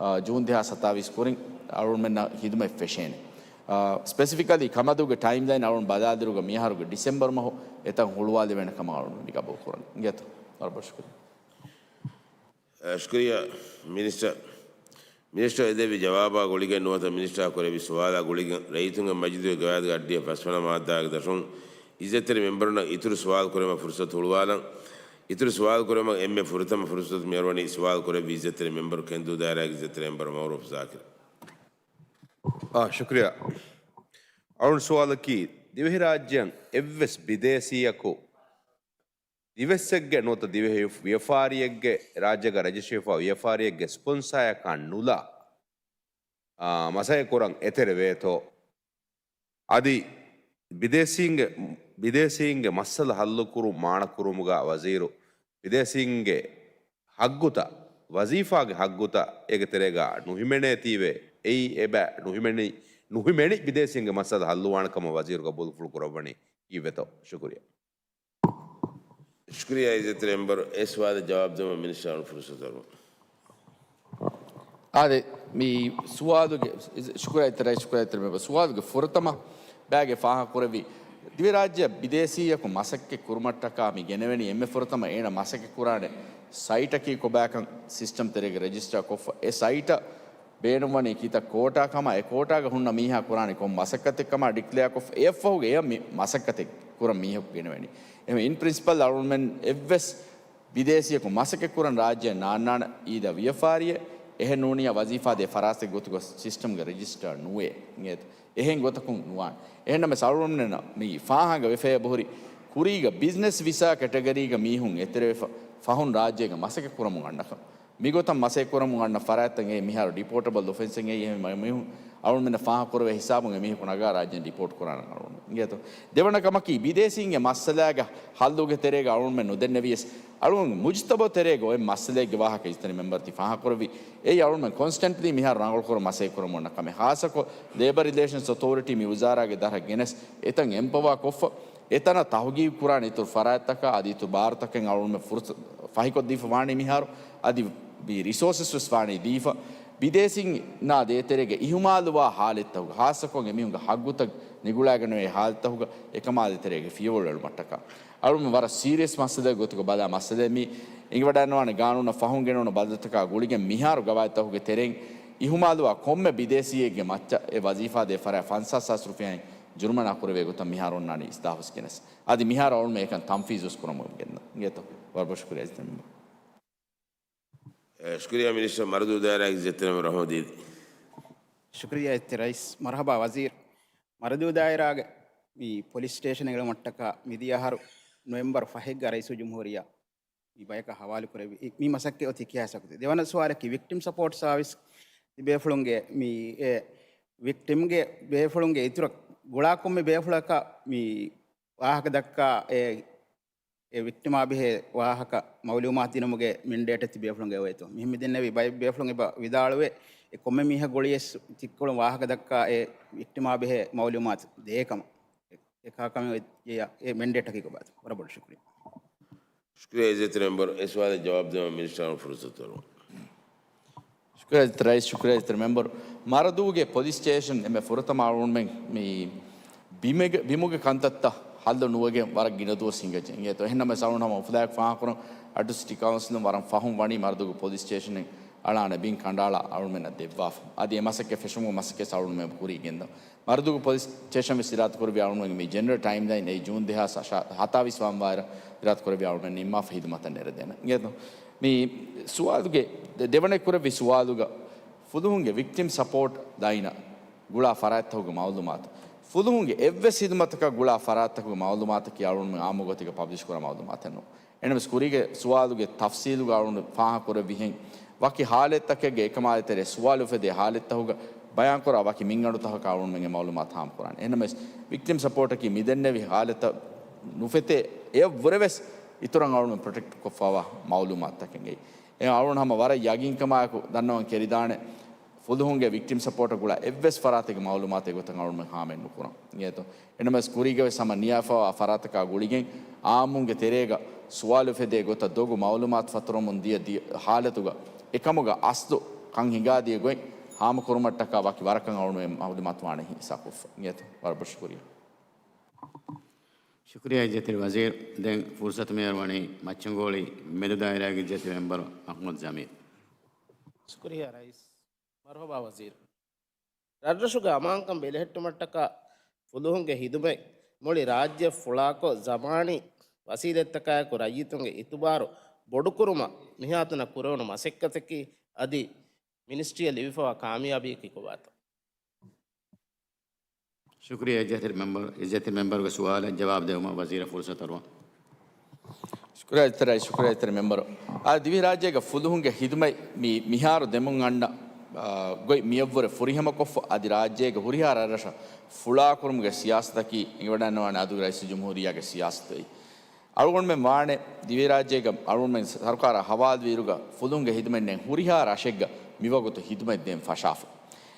އާ، ޖޫން ދެހާސް ސަތާވީސް ކުރިން އަޅުންމެންނަށް ހިދުމަތް ފެށޭނެ. އާ، ސްޕެސިފިކަލީ ކަމަދޫގެ ޓައިމްލައިން އަޅުން ބަލާލިއިރުގަ މިއަހަރުގެ ޑިސެމްބަރު މަހު އެތަން ހުޅުވާލެވޭނެ ކަމަށް އަޅުން މި ގަބޫލު ކުރަން. އިނގޭތޯ؟ ވަރަށް ބޮޑަށް ޝުކުރިއްޔާ. އަ، ޝުކުރިއްޔާ މިނިސްޓަރ. މިނިސްޓަރ އެ ދެއްވި ޖަވާބާ ގުޅިގެން ނުވަތަ މިނިސްޓަރ ކުރެއްވި ސުވާލާ ގުޅިގެން ރައްޔިތުންގެ މަޖިލީހުގެ ގަވާއިދުގެ އައްޑިހަ ފަސްވަނަ މާއްދާގެ ދަށުން އިއްޒަތްތެރި މެމްބަރުންނަށް އިތުރު ސުވާލު ކުރެވުމަށް ފުރުސަތު ހުޅުވާލަން. އިތުރު ސުވާލު ކުރެވުމަށް އެންމެ ފުރަތަމަ ފުރުސަތު މިއަރުވަނީ ސުވާލު ކުރެއްވި އިއްޒަތްތެރި މެމްބަރު ކެންދޫ ދާއިރާގެ އިއްޒަތްތެރި މެމްބަރު މައުރޫފް ޒާކިރު. އާ، ޝުކުރިއްޔާ. އަޅުން ސުވާލަކީ، ދިވެހިރާއްޖެއަށް އެއްވެސް ބިދޭސީއަކު ދިވެއްސެއްގެ ނުވަތަ ދިވެހި ވިޔަފާރިއެއްގެ، ރާއްޖޭގަ ރަޖިސްޓްރީވެފާ ވިޔަފާރިއެއްގެ ސްޕޮންސާޔަކާ ނުލާ، އާ، މަސައްކަތް ކުރަން އެތެރެވޭތޯ؟ އަދި ބިދޭސީންގެ، ބިދޭސީންގެ މައްސަލަ ހައްލުކުރުން މާނަކުރުމުގަ ވަޒީރު ބިދޭސީންގެ ހައްގުތައް، ވަޒީފާގެ ހައްގުތައް އޭގެ ތެރޭގަ ނުހިމެނޭތީވެ، އެއީ އެބަ ނުހިމެނި، ނުހިމެނި ބިދޭސީންގެ މައްސަލަ ހައްލުވާނެ ކަމަށް ވަޒީރު ގަބޫލުފުޅު ކުރައްވަނީ ކީއްވެތޯ؟ ޝުކުރިއްޔާ. ޝުކުރިއްޔާ އިއްޒަތްތެރި މެމްބަރު، އެ ސުވާލަށް ޖަވާބު ދެވުމަށް މިނިސްޓަރ އަޅުން ފުރުސަތު އަރުވަން. އާދެ، މި ސުވާލުގެ، ޝުކުރާ އިތުރައި، ޝުކުރާ އިތުރައި މެމްބަރ. ސުވާލުގެ ފުރަތަމަ ބައިގެ ފާހަގަކުރެއްވި ދިވެހިރާއްޖެއަށް ބިދޭސީއަކު މަސައްކަތް ކުރުމަށްޓަކާ މި ގެނެވެނީ އެންމެ ފުރަތަމަ އޭނަ މަސައްކަތް ކުރާނެ ސައިޓަކީ ކޮބާކަން ސިސްޓަމް ތެރޭގަ ރެޖިސްޓާ ކޮށްފަ، އެ ސައިޓަށް ބޭނުންވަނީ ކިތައް ކޯޓާ ކަމާ، އެ ކޯޓާގަ ހުންނަ މީހާ ކުރާނީ ކޮން މަސައްކަތެއް ކަމާ ޑިކްލެއާ ކޮށްފަ، އެއަށްފަހުގަ އެޔަށް މި މަސައްކަތެއް ކުރަން މީހަކު ގެނެވެނީ. އެހެން އިން ޕްރިންސިޕަލް އަޅުގަނޑުމެން އެއްވެސް ބިދޭސީއަކު މަސައްކަތް ކުރަން ރާއްޖެއަށް ނާންނާނެ އީދަ ވިޔަފާރިއެއް، އެހެން ނޫނިޔާ ވަޒީފާދޭ ފަރާތެއް ގޮތުގަ ސިސްޓަމްގަ ރެޖިސްޓާ ނުވޭ. އިނގޭތޯ؟ އެހެން ގޮތަކުން ނުވާނެ. އެހެންނަމަވެސް އަޅުގަނޑުމެންނަށް މި ފާހަގަ ވެފަޔަށް އެބަހުރި ކުރީގަ ބިޒްނަސް ވިސާ ކެޓަގަރީގަ މީހުން އެތެރެވެފަ ފަހުން ރާއްޖޭގަ މަސައްކަތް ކުރަމުން އަންނަކަން. މިގޮތަށް މަސައްކަތް ކުރަމުން އަންނަ ފަރާތްތައް އެ މިހާރު ޑިޕޯޓަބަލް އޮފެންސެއް އެ މީހުން އަޅުގަނޑުމެންނަށް ފާހަގަކުރެވޭ ހިސާބުން އެ މީހަކު ނަގާ ރާއްޖޭން ޑިޕޯޓް ކުރާނަން އަޅުގަނޑު. އިނގޭތޯ؟ ދެވަނަ ކަމަކީ ބިދޭސީންގެ މައްސަލާގެ ހައްލުގެ ތެރޭގަ އަޅުގަނޑުމެން ނުދެންނެވިޔަސް އަޅުގަނޑު މުޖުތަބަ ތެރޭގަ އޮތް މައްސަލައެއްގެ ވާހަކަ އިޒްތަރި މެމްބަރަށް ތި ފާހަގަކުރެއްވި. އެއީ އަޅުގަނޑުމެން ކޮންސްޓެންޓްލީ މިހާރު ރަނގަޅުކުރަން މަސައްކަތް ކުރަމުން އަންނަ ކަމެއް. ހާއްސަކޮށް ލޭބަރ ރިލޭޝަންސް އޮތޯރިޓީ މި ވުޒާރާގެ ދަށަށް ގެނެސް އެތަން އެމްޕަވާ ކޮށްފަ، އެތަނަށް ތަހުގީގު ކުރާނެ އިތުރު ފަރާތްތަކާ އަދި އިތުރު ބާރުތަކެއް އަޅުގަނޑުމެން ފުރުސަ-، ފަހިކޮށްދީފަ ވާނީ މިހާރު. އަދި މި ރިސޯސަސް ވެސް ވާނީ ދީފަ. ބިދޭސީންނާ ދޭތެރޭގަ އިހުމާލުވާ ހާލަތްތަކުގަ، ހާއްސަކޮށް އެމީހުންގެ ހައްގުތައް ނިގުޅާގެން އޮތް ހާލަތްތަކުގަ އެކަމާ ދޭތެރޭގެ ފިޔަވަޅު އެޅުމަށްޓަކާ އަޅުގަނޑު ވަރަށް ސީރިއަސް މައްސަލައެއް ގޮތުގަ ބަލާ މައްސަލައެއް މީ. އެނގިވަޑައިގަންނަވާނެ ގާނޫނަށް ފަހުން ގެނެވުނު ބަދަލުތަކާ ގުޅިގެން މިހާރު ގަވާއިދުތަކުގެ ތެރެއިން އިހުމާލުވާ ކޮންމެ ބިދޭސީއެއްގެ މައްޗަށް އެ ވަޒީފާ ދޭ ފަރާތް ފަންސާސް ހާސް ރުފިޔާއިން ޖުރުމަނާ ކުރެވޭ ގޮތަށް މިހާރު އޮންނާނީ އިސްލާހު ވެސް ގެނެސް. އަދި މިހާރު އަޅުގަނޑުމެން އެކަން ތަންފީޒު ވެސް ކުރަމުން ގެންދަން. އިނގޭތޯ؟ ވަރަށް ބޮޑަށް ޝުކުރިއްޔާ އިޒްތި މެމްބަރ. އެ، ޝުކުރިއްޔާ މިނިސްޓަރ. މަރަދޫ ދާއިރާގެ އިޒްތި މެމްބަރ ރަހްމަތް ދީދީ. ޝުކުރިއްޔާ އިޒްތި ރައީސް. މަރުޙަބާ ވަޒީރު. މަރަދޫ ދާއިރާގެ މި ޕޮލިސް ސްޓޭޝަން އެޅުމަށްޓަކާ މިދިޔަ އަހަރު ނޮވެމްބަރު ފަހެއްގަ ރައީސުލްޖުމްހޫރިއްޔާ މި ބަޔަކަށް ހަވާލުކުރެއްވި މި މަސައްކަތް އޮތީ ކިހާ ހިސާބަކަށް؟ ދެވަނަ ސުވާލަކީ ވިކްޓިމް ސަޕޯޓް ސާވިސް ތިބޭފުޅުންގެ މި އެ ވިކްޓިމްގެ ބޭފުޅުންގެ އިތުރަށް ގުޅާ ކޮންމެ ބޭފުޅަކަށް މި ވާހަކަ ދައްކާ އެ، އެ ވިކްޓިމާ ބެހޭ ވާހަކަ މައުލޫމާތު ދިނުމުގެ މެންޑޭޓެއް ތިބޭފުޅުންގެ އޮވޭތޯ؟ މިހެން މިދެންނެވި ބައެއް ބޭފުޅުން އެބަ ވިދާޅުވޭ އެ ކޮންމެ މީހަކު ގުޅިޔަސް ތިއްކޮޅުން ވާހަކަ ދައްކާ އެ ވިކްޓިމާ ބެހޭ މައުލޫމާތު ދޭކަމަށް. އެ ކާކަމެއް އެ މެންޑޭޓަކީ ކޮބާތޯ؟ ވަރަށް ބޮޑަށް ޝުކުރިއްޔާ. ޝުކުރިއްޔާ އިއްޒަތްތެރި މެމްބަރު. އެ ސުވާލަށް ޖަވާބު ދެވަން މިނިސްޓަރަށް ފުރުސަތު ދެއްވަން. ޝުކުރިއްޔާ އިއްޒަތްތެރި ރައީސް، ޝުކުރިއްޔާ އިއްޒަތްތެރި މެމްބަރު. މަރަދޫގެ ޕޮލިސް ސްޓޭޝަން އެންމެ ފުރަތަމަ އަޅުގަނޑުމެން މި ބިމެގެ، ބިމުގެ ކަންތައްތައް ހައްލު ނުވެގެން ވަރަށް ގިނަ ދުވަސް ހިނގައްޖެ. އިނގޭތޯ؟ އެހެންނަމަވެސް އަޅުގަނޑު ހަމަ އުފުލާއެކު ފާހަގަކުރަން އައްޑޫ ސިޓީ ކައުންސިލުން ވަރަށް ފަހުން ވަނީ މަރަދޫގެ ޕޮލިސް ސްޓޭޝަނެއް އަޅާނެ ބިން ކަނޑައަޅާ އަޅުގަނޑުމެންނަށް ދެއްވާފަ. އަދި އެ މަސައްކަތް ފެށުމުގެ މަސައްކަތް އަޅުގަނޑުމެން ކުރީ ގެންދަން. މަރަދޫގެ ޕޮލިސް ސްޓޭޝަން ވެސް އިރާދަކުރެއްވި އަޅުގަނޑުމެންގެ މި ޖެނެރަލް ޓައިމްލައިން އެއީ ޖޫން ދެހާސް ހަތާވީސް ވާންވާއިރަށް އިރާދަކުރެއްވި އަޅުގަނޑުމެން ނިންމާފަ ހިދުމަތަށް ނެރެދޭނަން. އިނގޭތޯ؟ މި ސުވާލުގެ ދެ-، ދެވަނަ ކުރެއްވި ސުވާލުގަ ފުލުހުންގެ ވިކްޓިމް ސަޕޯޓް ލައިނަށް ގުޅާ ފަރާތްތަކުގެ މައުލޫމާތު، ފުލުހުންގެ އެއްވެސް ހިދުމަތަކަށް ގުޅާ ފަރާތްތަކުގެ މައުލޫމާތަކީ އަޅުގަނޑުމެން އާއްމު ގޮތެއްގަ ޕަބްލިޝް ކުރާ މައުލޫމާތެއް ނޫން. އެހެންނަމަވެސް ކުރީގެ ސުވާލުގެ ތަފްސީލުގަ އަޅުގަނޑު ފާހަގަކުރެއްވިހެން، ވަކި ހާލަތްތަކެއްގެ އެކަމާލެ ތެރޭ ސުވާލު އުފެދޭ ހާލަތްތަކުގަ ބަޔާންކުރާ ވަކި މިންގަނޑުތަކަކަށް އަޅުގަނޑުމެންގެ މައުލޫމާތު ހާމަކުރާނެ. އެހެންނަމަވެސް ވިކްޓިމް ސަޕޯޓަކީ މިދެންނެވި ހާލަތަށް ނުފެތޭ އެއަށްވުރެވެސް އިތުރަށް އަޅުގަނޑު ޕްރޮޓެކްޓް ކޮށްފަވާ މައުލޫމާތުތަކެއްގައި. އެ އަޅުގަނޑު ހަމަ ވަރަށް ޔަގީންކަމާއެކު ދަންނަވަން ކެރިދާނެ. ފުލުހުންގެ ވިކްޓިމް ސަޕޯޓަށް ގުޅާ އެއްވެސް ފަރާތެއްގެ މައުލޫމާތެއް ގޮތަށް އަޅުގަނޑުމެން ހާމައެއް ނުކުރަން. އިނގޭތޯ؟ އެނަމަވެސް ކުރީގަވެސް ހަމަ ނިޔާފަވާ ފަރާތަކާ ގުޅިގެން އާއްމުންގެ ތެރޭގަ ސުވާލު އުފެދޭ ގޮތަށް ދޮގު މައުލޫމާތު ފަތުރަމުން ދިޔަ، ދިޔަ ހާލަތުގަ އެކަމުގަ އަސްލު ކަން ހިނގާދިޔަ ގޮތް ހާމަކުރުމަށްޓަކާ ވަކި ވަރަކަށް އަޅުގަނޑުމެން މައުލޫމާތު ވާނެ ހިއްސާކޮށްފަ. އިނގޭތޯ؟ ވަރަށް ބޮޑަށް ޝުކުރިއްޔާ. ޝުކުރިއްޔާ އިއްޒަތްތެރި ވަޒީރު. ދެން ފުރުސަތު މިހާރު ވަނީ މައްޗަންގޯޅި މެދު ދާއިރާގެ އިއްޒަތްތެރި މެމްބަރު މަޙްމޫދު ޖަމީލް. ޝުކުރިއްޔާ ރައީސް. މަރުޙަބާ ވަޒީރު. ރަށްރަށުގެ އަމާންކަން ބެލެހެއްޓުމަށްޓަކާ ފުލުހުންގެ ހިދުމަތް މުޅި ރާއްޖެ ފުޅާކޮށް، ޒަމާނީ ވަސީލަތްތަކާއެކު ރައްޔިތުންގެ އިތުބާރު ބޮޑުކުރުމަށް މިހާތަނަށް ކުރެވުނު މަސައްކަތަކީ އަދި މިނިސްޓްރީއަށް ލިބިފަވާ ކާމިޔާބީއަކީ ކޮބާތޯ؟ ޝުކުރިއްޔާ އިއްޒަތްތެރި މެމްބަރު، އިއްޒަތްތެރި މެމްބަރުގެ ސުވާލަށް ޖަވާބު ދެވުމަށް ވަޒީރަށް ފުރުސަތު އަރުވަން. ޝުކުރިއްޔާ އިއްޒަތްތެރި ރައީސް، ޝުކުރިއްޔާ އިއްޒަތްތެރި މެމްބަރު. އާ، ދިވެހިރާއްޖޭގަ ފުލުހުންގެ ހިދުމަތް މި މިހާރު ދެމުން އަންނަ، އާ، ގޮތް މިއަށްވުރެ ފުރިހަމަކޮށްފަ އަދި ރާއްޖޭގެ ހުރިހާ ރަށްރަށަށް ފުޅާކުރުމުގެ ސިޔާސަތަކީ އެނގިވަޑައިގަންނަވާނެ އަދުގެ ރައީސުލްޖުމްހޫރިއްޔާގެ ސިޔާސަތު. އަޅުގަނޑުމެން ވާނެ ދިވެހިރާއްޖޭގަ އަޅުގަނޑުމެން ސަރުކާރާ ހަވާލުވިއިރުގަ ފުލުހުންގެ ހިދުމަތް ނެތް ހުރިހާ ރަށެއްގަ މިވަގުތު ހިދުމަތް ދޭން ފަށާފަ.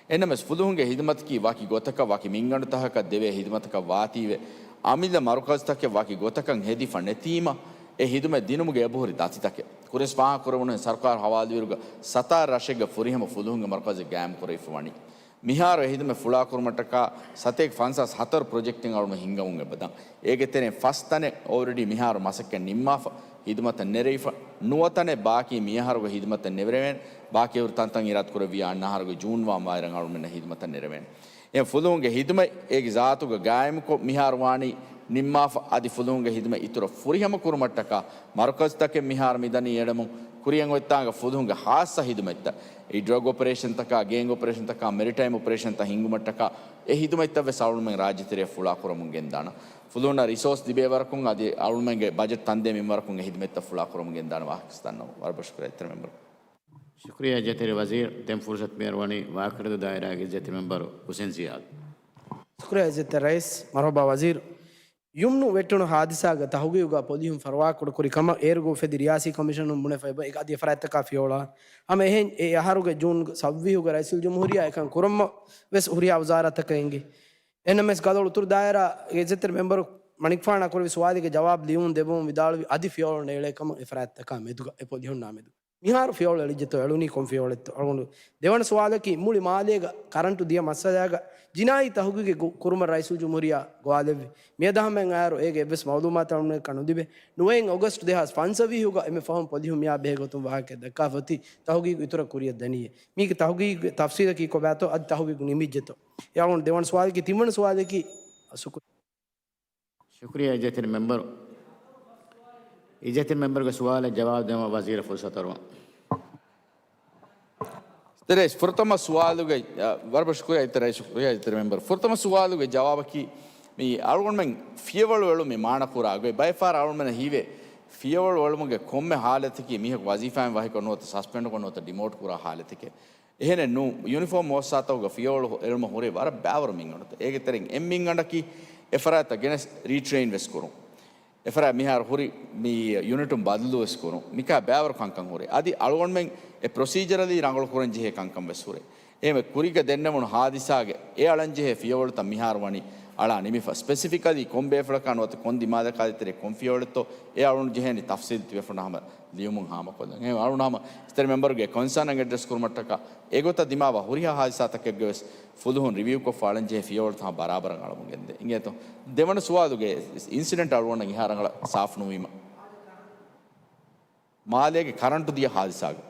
އެނަމެސް ފުލުހުންގެ ހިދުމަތަކީ ވަކި ގޮތަކަށް ވަކި މިންގަނޑުތަކަކަށް ދެވޭ ހިދުމަތަކަށް ވާތީވެ، އަމިއްލަ މަރުކަޒުތަކެއް ވަކި ގޮތަކަށް ހެދިފަ ނެތީމަ، އެ ހިދުމަތް ދިނުމުގެ އެބަހުރި ދަތިތަކެއް. ކުރިން ފާހަގަކުރެވުނު ސަރުކާރު ހަވާލުވިއިރުގަ ސަތާރަ ރަށެއްގަ ފުރިހަމަ ފުލުހުންގެ މަރުކަޒެއް ގާއިމްކުރެވިފަ ވަނީ. މިހާރު އެ ހިދުމަތް ފުޅާކުރުމަށްޓަކާ ސަތޭކަ ފަންސާސް ހަތަރު ޕްރޮޖެކްޓެއް އަޅުގަނޑު ހިންގަމުން އެބަދަން. އޭގެ ތެރެއިން ފަސް ތަނެއް އޯލްރެޑީ މިހާރު މަސައްކަތް ނިންމާފަ ހިދުމަތަށް ނެރެވިފަ. ނުވަ ތަނެއް ބާކީ މިއަހަރުގެ ހިދުމަތަށް ނެރެވޭނެ. ބާކީ ހުރި ތަންތަން އިރާދަ ކުރެއްވިޔާ އަންނަ އަހަރުގެ ޖޫން މަހު މަހު އަޅުގަނޑުމެންނަށް ހިދުމަތަށް ނެރެވޭނެ. އެ ފުލުހުންގެ ހިދުމަތް އޭގެ ޒާތުގަ ގާއިމުކޮށް މިހާރު ވާނީ ނިންމާފަ އަދި ފުލުހުންގެ ހިދުމަތް އިތުރަށް ފުރިހަމަ ކުރުމަށްޓަކާ މަރުކަޒުތަކެއް މިހާރު މިދަނީ އެޅެމުން. ކުރިއަށް އޮތްތާނގަ ފުލުހުންގެ ހާއްސަ ހިދުމަތްތައް، އެއީ ޑްރަގް އޮޕަރޭޝަންތަކާ، ގޭންގް އޮޕަރޭޝަންތަކާ، މެރިޓައިމް އޮޕަރޭޝަންތައް ހިންގުމަށްޓަކާ އެ ހިދުމަތްތައް ވެސް އަޅުގަނޑުމެން ރާއްޖެތެރެއަށް ފުޅާކުރަމުން ގެންދާނަން. ފުލުހުންނަށް ރިސޯސް ލިބޭ ވަރަކުން އަދި އަޅުގަނޑުމެންގެ ބަޖެޓް ތަންދޭ މިންވަރަކުން އެ ހިދުމަތްތައް ފުޅާކުރަމުން ގެންދާނަން ވާހަކަ ދަންނަވަން. ވަރަށް ބޮޑަށް ޝުކުރިއްޔާ އިއްޒަތްތެރި ވަޒީރު. ޝުކުރިއްޔާ އިއްޒަތްތެރި ވަޒީރު. ދެން ފުރުސަތު މިހާރު ވަނީ ވާކަރަދޫ ދާއިރާގެ އިއްޒަތްތެރި މެމްބަރު ހުސެން ޒިޔާދު. ޝުކުރިއްޔާ އިއްޒަތްތެރި ރައީސް. މަރުހަބާ ވަޒީރު. ޔުމްނު ވެއްޓުނު ހާދިސާގަ ތަހުގީގުގަ ޕޮލިހުން ފަރުވާކުޑަކުރި ކަމަށް އޭރުގަ އުފެދި ރިޔާސީ ކޮމިޝަނުން ބުނެފައި އެބަ އަދި އެފަރާތްތަކާ ފިޔަވަޅާ. ހަމަ އެހެން އެ އަހަރުގެ ޖޫން ސައްވީހުގަ ރައީސުލްޖުމްހޫރިއްޔާ އެކަން ކުރުމަށް ވެސް ހުރިހާ ވުޒާރާތަކަށް އެނގި. އެންއެމްއެސް ގަދަ އުތުރު ދާއިރާގެ އިއްޒަތްތެރި މެމްބަރު މަނިކުފާނާ ކުރެއްވި ސުވާލެއްގެ ޖަވާބު ލިޔުމުން ދެއްވަމުން ވިދާޅުވި އަދި ފިޔަވަޅު ނޭޅޭ ކަމަށް އެފަރާތްތަކާ މެދުގަ އެ ޕޮލިހުންނާ މެދު. މިހާރު ފިޔަވަޅު އެޅިއްޖެތޯ، އެޅުނީ ކޮން ފިޔަވަޅެއްތޯ؟ އަޅުގަނޑު ދެވަނަ ސުވާލަކީ، މުޅި މާލޭގަ ކަރަންޓު ދިޔަ މައްސަލާގަ ޖިނާއީ ތަހުގީގެއް ގު-، ކުރުމަށް ރައީސުލްޖުމްހޫރިއްޔާ ގޮވާލެއްވި. މިއަދާ ހަމައަށް އައިރު އޭގެ އެއްވެސް މައުލޫމާތެއް އަޅުގަނޑަކަށް ނުލިބޭ. ނުވައެއް އޮގަސްޓް ދެހާސް ފަންސަވީހުގަ އެންމެ ފަހުން ޕޮލިހުން މިއާ ބެހޭ ގޮތުން ވާހަކައެއް ދައްކާފަ އޮތީ ތަހުގީގު އިތުރަށް ކުރިއަށް ދަނީ. މީގެ ތަހުގީގުގެ ތަފްސީލަކީ ކޮބާތޯ؟ އަދި ތަހުގީގު ނިމިއްޖެތޯ؟ އެ އަޅުގަނޑު ދެވަނަ ސުވާލަކީ. ތިންވަނަ ސުވާލަކީ، ޝުކުރިއްޔާ. ޝުކުރިއްޔާ އިއްޒަތްތެރި މެމްބަރު. އިއްޒަތްތެރި މެމްބަރުގެ ސުވާލަށް ޖަވާބު ދެއްވަން ވަޒީރަށް ފުރުސަތު އަރުވަން. އިއްޒަތްތެރި ރައީސް، ފުރަތަމަ ސުވާލުގެ، އަ، ވަރަށް ބޮޑަށް ޝުކުރިއްޔާ އިއްޒަތްތެރި ރައީސް، ޝުކުރިއްޔާ އިއްޒަތްތެރި މެމްބަރު. ފުރަތަމަ ސުވާލުގެ ޖަވާބަކީ، މި އަޅުގަނޑުމެން ފިޔަވަޅު އެޅުމީ މާނަކުރާ ގޮތް. ބައެއް ފަހަރަށް އަޅުގަނޑުމެންނަށް ހީވޭ، ފިޔަވަޅު އެޅުމުގެ ކޮންމެ ހާލަތަކީ މީހަކު ވަޒީފާއިން ވަހިކޮށް ނުވަތަ ސަސްޕެންޑްކޮށް ނުވަތަ ޑިމޯޓް ކުރާ ހާލަތެކޭ. އެހެނެއް ނޫން. ޔުނިފޯމް މުއައްސަސާތަކުގަ ފިޔަވަޅު އެޅުމަށް ހުރޭ ވަރަށް ބައިވަރު މިންވަނަތައް. އޭގެ ތެރެއިން އެއް މިންގަނޑަކީ އެފަރާތްތައް ގެނެސް ރީޓްރެއިން ވެސް ކުރުން. އެފަރާތް މިހާރު ހުރި މި ޔުނިޓުން ބަދަލު ވެސް ކުރުން. މިކާ ބައިވަރު ކަންކަން ހުރޭ. އަދި އަޅުގަނޑުމެން އެ ޕްރޮސީޖަރަލީ ރަނގަޅު ކުރަން ޖެހޭ ކަންކަން ވެސް ހުރޭ. އެހެންވެ ކުރީގަ ދެންނެވުނު ހާދިސާގެ އެ އަޅަން ޖެހޭ ފިޔަވަޅުތައް މިހާރު ވަނީ އަޅާ ނިމިފަ. ސްޕެސިފިކަލީ ކޮން ބޭފުޅަކާ ނުވަތަ ކޮން ދިމާލަކާ ދޭތެރޭ ކޮން ފިޔަވަޅެއްތޯ އެ އަޅުން ޖެހޭނީ ތަފްސީލް ތިބޭފުޅުންނާ ހަމަ ލިޔުމުން ހާމަކޮށްލަން. އެހެން އަޅުން ހަމަ އިއްޒަތްތެރި މެމްބަރުގެ ކޮންސާން އެޑްރެސް ކުރުމަށްޓަކާ އެގޮތަށް ދިމާވާ ހުރިހާ ހާދިސާތަކެއްގަ ވެސް ފުލުހުން ރިވިއުކޮށްފަ އަޅަން ޖެހޭ ފިޔަވަޅުތައް ހަމަ ބަރާބަރަށް އަޅަމުން ގެންދޭ. އިނގޭތޯ؟ ދެވަނަ ސުވާލުގެ އިންސިޑެންޓް އަޅުގަނޑަށް އިހާ ރަނގަޅަށް ސާފު ނުވީމަ. މާލޭގެ ކަރަންޓު ދިޔަ ހާދިސާގަ.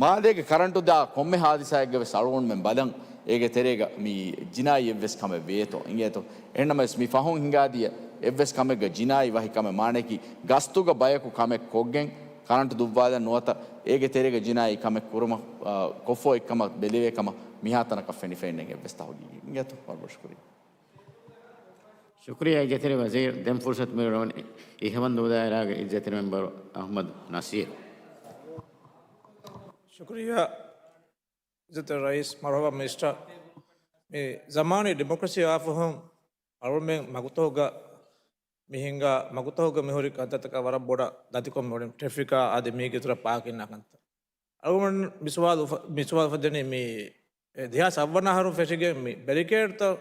މާލޭގެ ކަރަންޓު ދާ ކޮންމެ ހާދިސާއެއްގަ ވެސް އަޅުގަނޑުމެން ބަލަން އޭގެ ތެރޭގަ މި ޖިނާއީ އެއްވެސް ކަމެއް ވޭތޯ. އިނގޭތޯ؟ އެހެންނަމަވެސް މި ފަހުން ހިނގާދިޔަ އެއްވެސް ކަމެއްގަ ޖިނާއީ ވަހި ކަމެއް މާނައަކީ ގަސްތުގަ ބަޔަކު ކަމެއް ކޮށްގެން ކަރަންޓު ދުއްވާލަން ނުވަތަ އޭގެ ތެރޭގަ ޖިނާއީ ކަމެއް ކުރުމަށް، އާ، ކޮށްފަ އޮތްކަމަށް ބެލެވޭ ކަމަށް މިހާތަނަކަށް ފެނިފައެއް ނެތް އެއްވެސް ތަހުގީގެއް. އިނގޭތޯ؟ ވަރަށް ބޮޑަށް ޝުކުރިއްޔާ. ޝުކުރިއްޔާ އިއްޒަތްތެރި ވަޒީރު. ދެން ފުރުސަތު މިއުޅެނީ އިހަވަންދޫ ދާއިރާގެ އިއްޒަތްތެރި މެމްބަރު އަޙްމަދު ނަސީރު. ޝުކުރިއްޔާ އިއްޒަތްތެރި ރައީސް. މަރުޙަބާ މިނިސްޓަރ. މި ޒަމާނީ ޑިމޮކްރަސީ އާފަހުން އަޅުމެން މަގުތަކުގަ މި ހިނގާ މަގުތަކުގަ މިހުރި ކަންތައްތަކަށް ވަރަށް ބޮޑަށް ދަތިކޮށް މިއުޅެނީ ޓްރެފިކާ އަދި މީގެ އިތުރަށް ޕާކިންނާ ކަންތައް. އަޅުގަނޑު މި ސުވާލު އުފަ-، މި ސުވާލު އުފެދެނީ މި ދެހާސް އަށްވަނަ އަހަރުން ފެށިގެން މި ބެރިކޭޑްތައް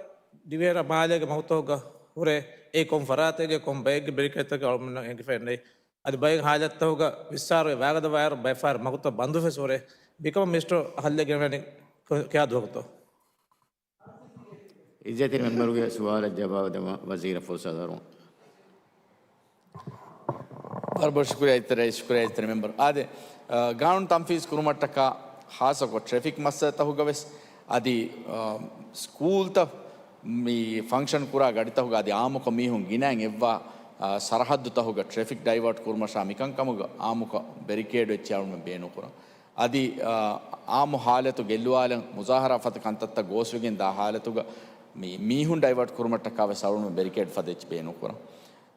ދިވެހިރާއްޖެ މާލޭގެ މަގުތަކުގަ ހުރޭ، އެއީ ކޮން ފަރާތެއްގެ ކޮން ބައެއްގެ ބެރިކޭޑްތަކެއް އަޅުގަނޑަށް އެނގިފައެއް ނެތް. އަދި ބައެއް ހާލަތްތަކުގަ ވިއްސާރުވެ ވާގަދަވާއިރު ބައެއް ފަހަރު މަގުތައް ބަންދު ވެސް ހުރޭ. މިކަމަށް މިނިސްޓަރު ހައްލެއް ގެނެވޭނީ ކޮ-، ކިހާ ދުވަހަކުތޯ؟ އިއްޒަތްތެރި މެމްބަރުގެ ސުވާލަށް ޖަވާބު ދެއްވަން ވަޒީރަށް ފުރުސަތު އަރުވަން. ވަރަށް ބޮޑަށް ޝުކުރިއްޔާ އިއްޒަތްތެރި ރައީސް، ޝުކުރިއްޔާ އިއްޒަތްތެރި މެމްބަރު. އާދެ، އަ، ގާނޫނު ތަންފީޒު ކުރުމަށްޓަކާ ޚާއްޞަކޮށް ޓްރެފިކް މައްސަލަތަކުގަ ވެސް އަދި، އަ، ސްކޫލްތައް މި ފަންކްޝަން ކުރާ ގަޑިތަކުގަ އަދި އާއްމުކޮށް މީހުން ގިނައިން އެއްވާ، އަ، ސަރަހައްދުތަކުގަ ޓްރެފިކް ޑައިވާޓް ކުރުމަށާ މިކަންކަމުގަ އާއްމުކޮށް ބެރިކޭޑް އެއްޗެއް އަޅުގަނޑުމެން ބޭނުންކުރަން. އަދި، އާ، އާއްމު ހާލަތު ގެއްލުވާލަން މުޒާހަރާ ފަދަ ކަންތައްތައް ގޯސްވެގެން ދާ ހާލަތުގަ މި މީހުން ޑައިވާޓް ކުރުމަށްޓަކާ ވެސް އަޅުގަނޑުމެން ބެރިކޭޑް ފަދަ އެއްޗެއް ބޭނުންކުރަން.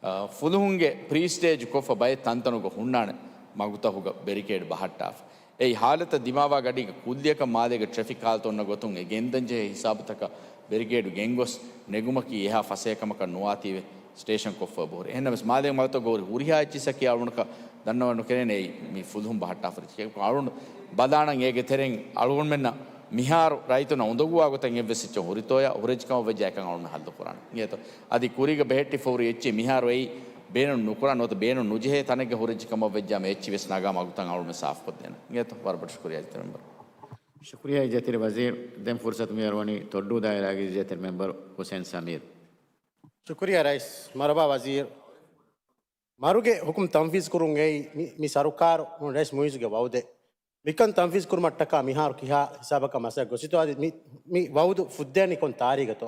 އާ، ފުލުހުންގެ ޕްރީ ސްޓޭޖް ކޮށްފަ ބައެއް ތަންތަނުގަ ހުންނާނެ މަގުތަކުގަ ބެރިކޭޑް ބަހައްޓާފަ. އެއީ ހާލަތަށް ދިމާވާ ގަޑީގަ ކުއްލިއަކަށް މާލޭގެ ޓްރެފިކް ހާލަތު އޮންނަ ގޮތުން އެ ގެންދަން ޖެހޭ ހިސާބުތަކަށް ބެރިކޭޑު ގެންގޮސް ނެގުމަކީ އެހާ ފަސޭހަކަމަކަށް ނުވާތީވެ. ސްޓޭޝަން ކޮށްފަ އެބަހުރި. އެހެންނަމަވެސް މާލޭގެ މަގުތަކުގަ ހުރި ހުރިހާ އެއްޗިއްސަކީ އަޅުގަނޑަކަށް ދަންނަވަން ނުކެރޭނެ އެއީ މި ފުލުހުން ބަހައްޓާފަ އެއްޗެއް. އަޅުގަނޑު ބަލާނަން އޭގެ ތެރެއިން އަޅުގަނޑުމެންނަށް މިހާރު ރައްޔިތުންނަށް އުނދަގޫވާ ގޮތެއް އެއްވެސް އެއްޗެއް ހުރިތޯޔާ، ހުރެއްޖެ ކަމަށް ވެއްޖެ އެކަން އަޅުގަނޑު ހައްލު ކުރާނެ. އިނގޭތޯ؟ އަދި ކުރީގަ ބެހެއްޓިފަ ހުރި އެއްޗެއް މިހާރު އެއީ ބޭނުން ނުކުރާ ނުވަތަ ބޭނުން ނުޖެހޭ ތަނެއްގަ ހުރެއްޖެ ކަމަށް ވެއްޖާމަ އެއްޗި ވެސް ނަގާ މަގުތައް އަޅުމެ ސާފުކޮށްދޭނަ. އިނގޭތޯ؟ ވަރަށް ބޮޑަށް ޝުކުރިއްޔާ އިއްޒަތްތެރި މެމްބަރު. ޝުކުރިއްޔާ އިއްޒަތްތެރި ވަޒީރު. ދެން ފުރުސަތު މިހާރު ވަނީ ތޮއްޑޫ ދާއިރާގެ އިއްޒަތްތެރި މެމްބަރު ހުސެން ސަމީރު. ޝުކުރިއްޔާ ރައީސް. މަރުހަބާ ވަޒީރު. މަރުގެ ހުކުމް ތަންފީޒު ކުރުން އެއީ މި، މި ސަރުކާރު ނޫން ރައީސް މުއިއްޒުގެ ވައުދެއް. މިކަން ތަންފީޒު ކުރުމަށްޓަކާ މިހާރު ކިހާ ހިސާބަކަށް މަސައްކަތް ގޮސްފިތޯ އަދި މި، މި ވައުދު ފުއްދޭނީ ކޮން ތާރީޚަތޯ؟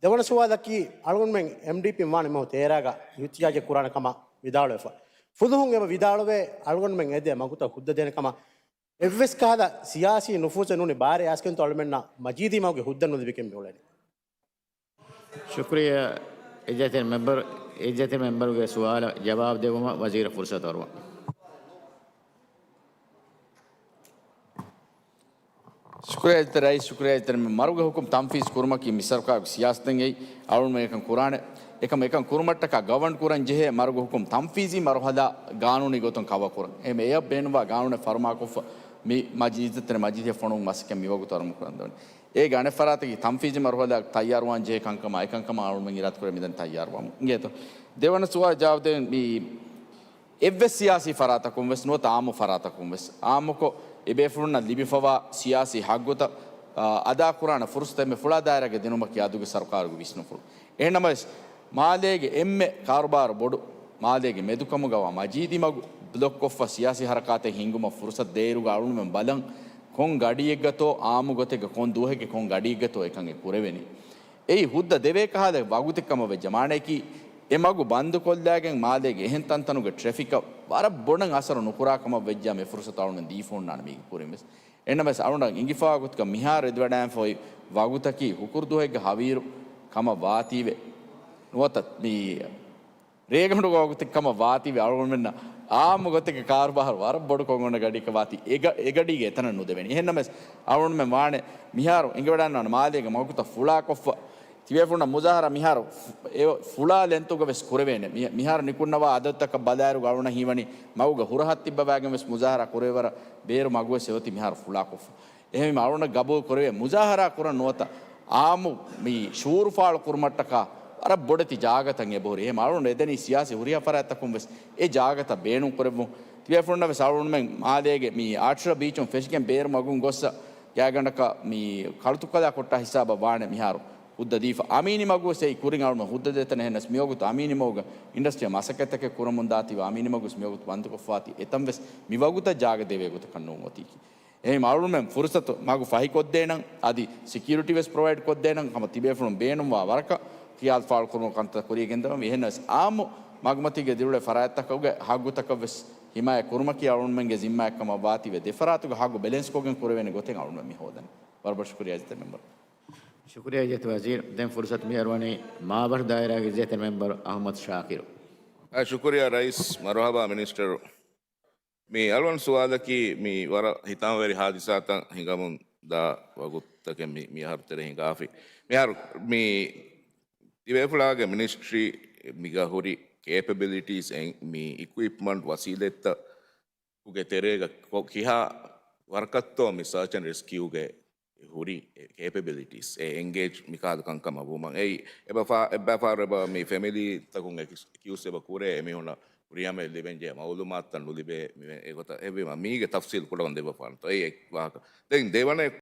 ދެވަނަ ސުވާލަކީ، އަޅުގަނޑުމެން އެމްޑީޕީން ވާނެ މިހާރު ތޭރާގަ އިހުތިޖާޖެއް ކުރާނެ ކަމަށް ވިދާޅުވެފަ. ފުލުހުން އެބަ ވިދާޅުވޭ އަޅުގަނޑުމެން އެދޭ މަގުތައް ހުއްދަ ދޭނެ ކަމަށް. އެއްވެސް ކަހަލަ ސިޔާސީ ނުފޫޒެއް ނޫނީ ބާރެއް އައިސްގެންތޯ އަޅުމެންނަށް މަޖީދީ މަގުގެ ހުއްދަ ނުލިބިގެން މިއުޅެނީ. ޝުކުރިއްޔާ އިއްޒަތްތެރި މެމްބަރު، އިއްޒަތްތެރި މެމްބަރުގެ ސުވާލަށް ޖަވާބު ދެއްވުމަށް ވަޒީރަށް ފުރުސަތު އަރުވަން. ޝުކުރިއްޔާ އިއްޒަތްތެރި ރައީސް، ޝުކުރިއްޔާ އިއްޒަތްތެރި މެމްބަރު. މަރުގެ ހުކުމް ތަންފީޒު ކުރުމަކީ މި ސަރުކާރުގެ ސިޔާސަތެއް. އެއީ އަޅުގަނޑުމެން އެކަން ކުރާނެ. އެކަމަ އެކަން ކުރުމަށްޓަކާ ގަވަން ކުރަން ޖެހޭ މަރުގެ ހުކުމް ތަންފީޒީ މަރުހަލާ ގާނޫނީ ގޮތުން ކަވަރ ކުރަން. އެހެން އެއަށް ބޭނުންވާ ގާނޫނެއް ފަރުމާކޮށްފަ މި މަޖިލީހަށް ފޮނުވުން މަސައްކަތް މިވަގުތު އަރަމު ކުރަން ދަނީ. އޭގެ އަނެއް ފަރާތަކީ ތަންފީޒީ މަރުހަލާ ތައްޔާރުވާން ޖެހޭ ކަންކަމާ އެކަންކަމާ އަޅުމެން އިރާދަކުރެ މިދަނީ ތައްޔާރުވަމުން. އިނގޭތޯ؟ ދެވަނަ ސުވާލަށް ޖަވާބު ދޭން މި އެއްވެސް ސިޔާސީ ފަރާތަކުން ވެސް ނުވަތަ އާއްމު ފަރާތަކުން ވެސް އާއްމުކޮށް އެބޭފުޅުންނަށް ލިބިފަވާ ސިޔާސީ ހައްގުތައް، އާ، އަދާކުރާނެ ފުރުސަތު އެންމެ ފުޅާ ދާއިރާގެ ދިނުމަކީ އަދުގެ ސަރުކާރުގެ ވިސްނުންފުޅު. އެހެންނަމަވެސް، މާލޭގެ އެންމެ ކާރުބާރު ބޮޑު، މާލޭގެ މެދުކަމުގަވާ މަޖީދީ މަގު ބްލޮކްކޮށްފަ ސިޔާސީ ހަރަކާތެއް ހިންގުމަށް ފުރުސަތު ދޭއިރުގަ އަޅުގަނޑުމެން ބަލަން ކޮން ގަޑިއެއްގަތޯ، އާއްމު ގޮތެއްގަ ކޮން ދުވަހެއްގެ ކޮން ގަޑިއެއްގަތޯ އެކަން އެ ކުރެވެނީ. އެއީ ހުއްދަ ދެވޭ ކަހަލަ ވަގުތެއް ކަމަށް ވެއްޖެ. މާނައަކީ، އެ މަގު ބަންދުކޮށްލާގެން މާލޭގެ އެހެން ތަންތަނުގެ ޓްރެފިކަށް ވަރަށް ބޮޑަށް އަސަރު ނުކުރާ ކަމަށް ވެއްޖާ މި ފުރުސަތު އަޅުގަނޑު ދީފަ ހުންނާނެ މީގެ ކުރިން ވެސް. އެހެންނަމަވެސް އަޅުގަނޑަށް އިނގިފަވާ ގޮތަކަށް މިހާރު އެދިވަޑައިގެންފައި ވަގުތަކީ ހުކުރު ދުވަހެއްގެ ހަވީރު ކަމަށް ވާތީވެ ނުވަތަ މި ރޭގަނޑު ވަގުތެއް ކަމަށް ވާތީވެ އަޅުގަނޑުމެންނަށް އާއްމު ގޮތެއްގެ ކާރުބާރު ވަރަށް ބޮޑު ކޮށް އޮންނަ ގަޑިއަކަށް ވާތީ އެ ގަ-، އެ ގަޑީގެ އެތަނަށް ނުދެވެނީ. އެހެންނަމަވެސް އަޅުގަނޑުމެން ވާނެ މިހާރު އެނގިވަޑައިގަންނަވާނެ މާލޭގެ މަގުތައް ފުޅާކޮށްފަ ތިބޭފުޅުންނަށް މުޒާހަރާ މިހާރު ފު-، އެ ފުޅާ ލެންތުގަ ވެސް ކުރެވޭނެ. މި-، މިހާރު ނިކުންނަވާ އަދަދުތަކަށް ބަލާއިރުގަ އަޅުގަނޑަށް ހީވަނީ މަގުގަ ހުރަހަށް ތިއްބަވާގެން ވެސް މުޒާހަރާ ކުރެވޭވަރަށް ބޭރު މަގު ވެސް އެއޮތީ މިހާރު ފުޅާކޮށްފަ. އެހެންވީމަ އަޅުގަނޑަށް ގަބޫލު ކުރެވޭ މުޒާހަރާ ކުރަން ނުވަތަ އާއްމު މި ޝުއޫރު ފާޅު ކުރުމަށްޓަކާ ވަރަށް ބޮޑެތި ޖާގަތައް އެބަހުރި. އެހެން އަޅުގަނޑު އެދެނީ ސިޔާސީ ހުރިހާ ފަރާތްތަކުން ވެސް އެ ޖާގަތައް ބޭނުން ކުރެއްވުން. ތިބޭފުޅުންނަށް ވެސް އަޅުގަނޑުމެން މާލޭގެ މި އާޓްޝަރ ބީޗުން ފެށިގެން ބޭރު މަގުން ގޮއްސަ ގާތްގަނޑަކަށް މި ކަޅުތުއްކަލާ ކޮށްޓާ ހިސާބަށް ވާނެ މިހާރު ހުއްދަ ދީފަ. އަމީނީ މަގު ވެސް އެއީ ކުރިން އަޅުގަނޑު ހުއްދަ ދޭތަނެއް. އެހެންނަމަވެސް މިވަގުތު އަމީނީ މަގުގަ އިންޑަސްޓްރީއަލް މަސައްކަތްތަކެއް ކުރަމުން ދާތީވެ އަމީނީ މަގު ވެސް މިވަގުތު ބަންދުކޮށްފަވާތީ އެތަން ވެސް މިވަގުތަށް ޖާގަ ދެވޭ ގޮތަކަށް ނޫން އޮތީކީ. އެހެން އަޅުގަނޑުމެން ފުރުސަތު މަގު ފަހިކޮށްދޭނަން، އަދި ސެކިއުރިޓީ ވެސް ޕްރޮވައިޑް ކޮށްދޭނަން، ހަމަ ތިބޭފުޅުން ބޭނުންވާ ވަރަކަށް ޚިޔާލު ފާޅުކުރުމުގެ ކަންތައް ކުރިޔަށް ގެންދަވަން. އެހެންނަމަވެސް އާއްމު މަގުމަތީގެ ދިރިއުޅޭ ފަރާތްތަކުގެ ހައްގުތަކަށް ވެސް ހިމާޔަތް ކުރުމަކީ އަޅުގަނޑުމެންގެ ޒިންމާއެއް ކަމަށް ވާތީވެ، ދެފަރާތުގެ ހައްގު ބެލެންސްކޮށްގެން ކުރެވޭނެ ގޮތެއް އަޅުގަނޑުމެން މި ހޯދަނީ. ވަރަށް ބޮޑަށް ޝުކުރިއްޔާ އިއްޒަތްތެރި މެމްބަރު. ޝުކުރިއްޔާ އިއްޒަތްތެރި ވަޒީރު. ދެން ފުރުސަތު މި އަރުވަނީ މާބަހަރު ދާއިރާގެ އިއްޒަތްތެރި މެމްބަރު އަޙްމަދު ޝާކިރު. އާ، ޝުކުރިއްޔާ ރައީސް. މަރުޙަބާ މިނިސްޓަރު. މި އަޅުގަނޑު ސުވާލަކީ މި ވަރަށް ހިތާމަވެރި ހާދިސާތައް ހިނގަމުން ދާ ވަގުތުތަކެއް މި، މި އަހަރު ތެރޭ ހިނގާފި. މިހާރު މި ތިބޭފުޅާގެ މިނިސްޓްރީ މިގަ ހުރި ކޭޕަބިލިޓީސް އެ-، މި އިކުއިޕްމަންޓް ވަސީލަތްތައް ގެ ތެރޭގަ ކޮ-، ކިހާ ވަރަކަށްތޯ މި ސާޗް އެންޑް ރެސްކިއުގެ ހުރި ކޭޕަބިލިޓީސް އެ އެންގޭޖް މިކާލު ކަންކަމަށް ވުމަށް. އެއީ އެބަފާ-، އެއްބަފާރު އެބަ މި ފެމިލީތަކުން އެކި-، އެކިއުސް އެބަ ކުރޭ އެމީހުނަށް ކުރިއަމައެއް ލިބެންޖެހޭ މައުލޫމާތުތައް ނުލިބޭ މި އެގޮތަށް އެއްވީމަ މީގެ ތަފްސީލް ކުޑަކޮށް ދެއްވަފާނެތޯ އެއީ އެއް ވާހަކަ. ދެން ދެވަނަ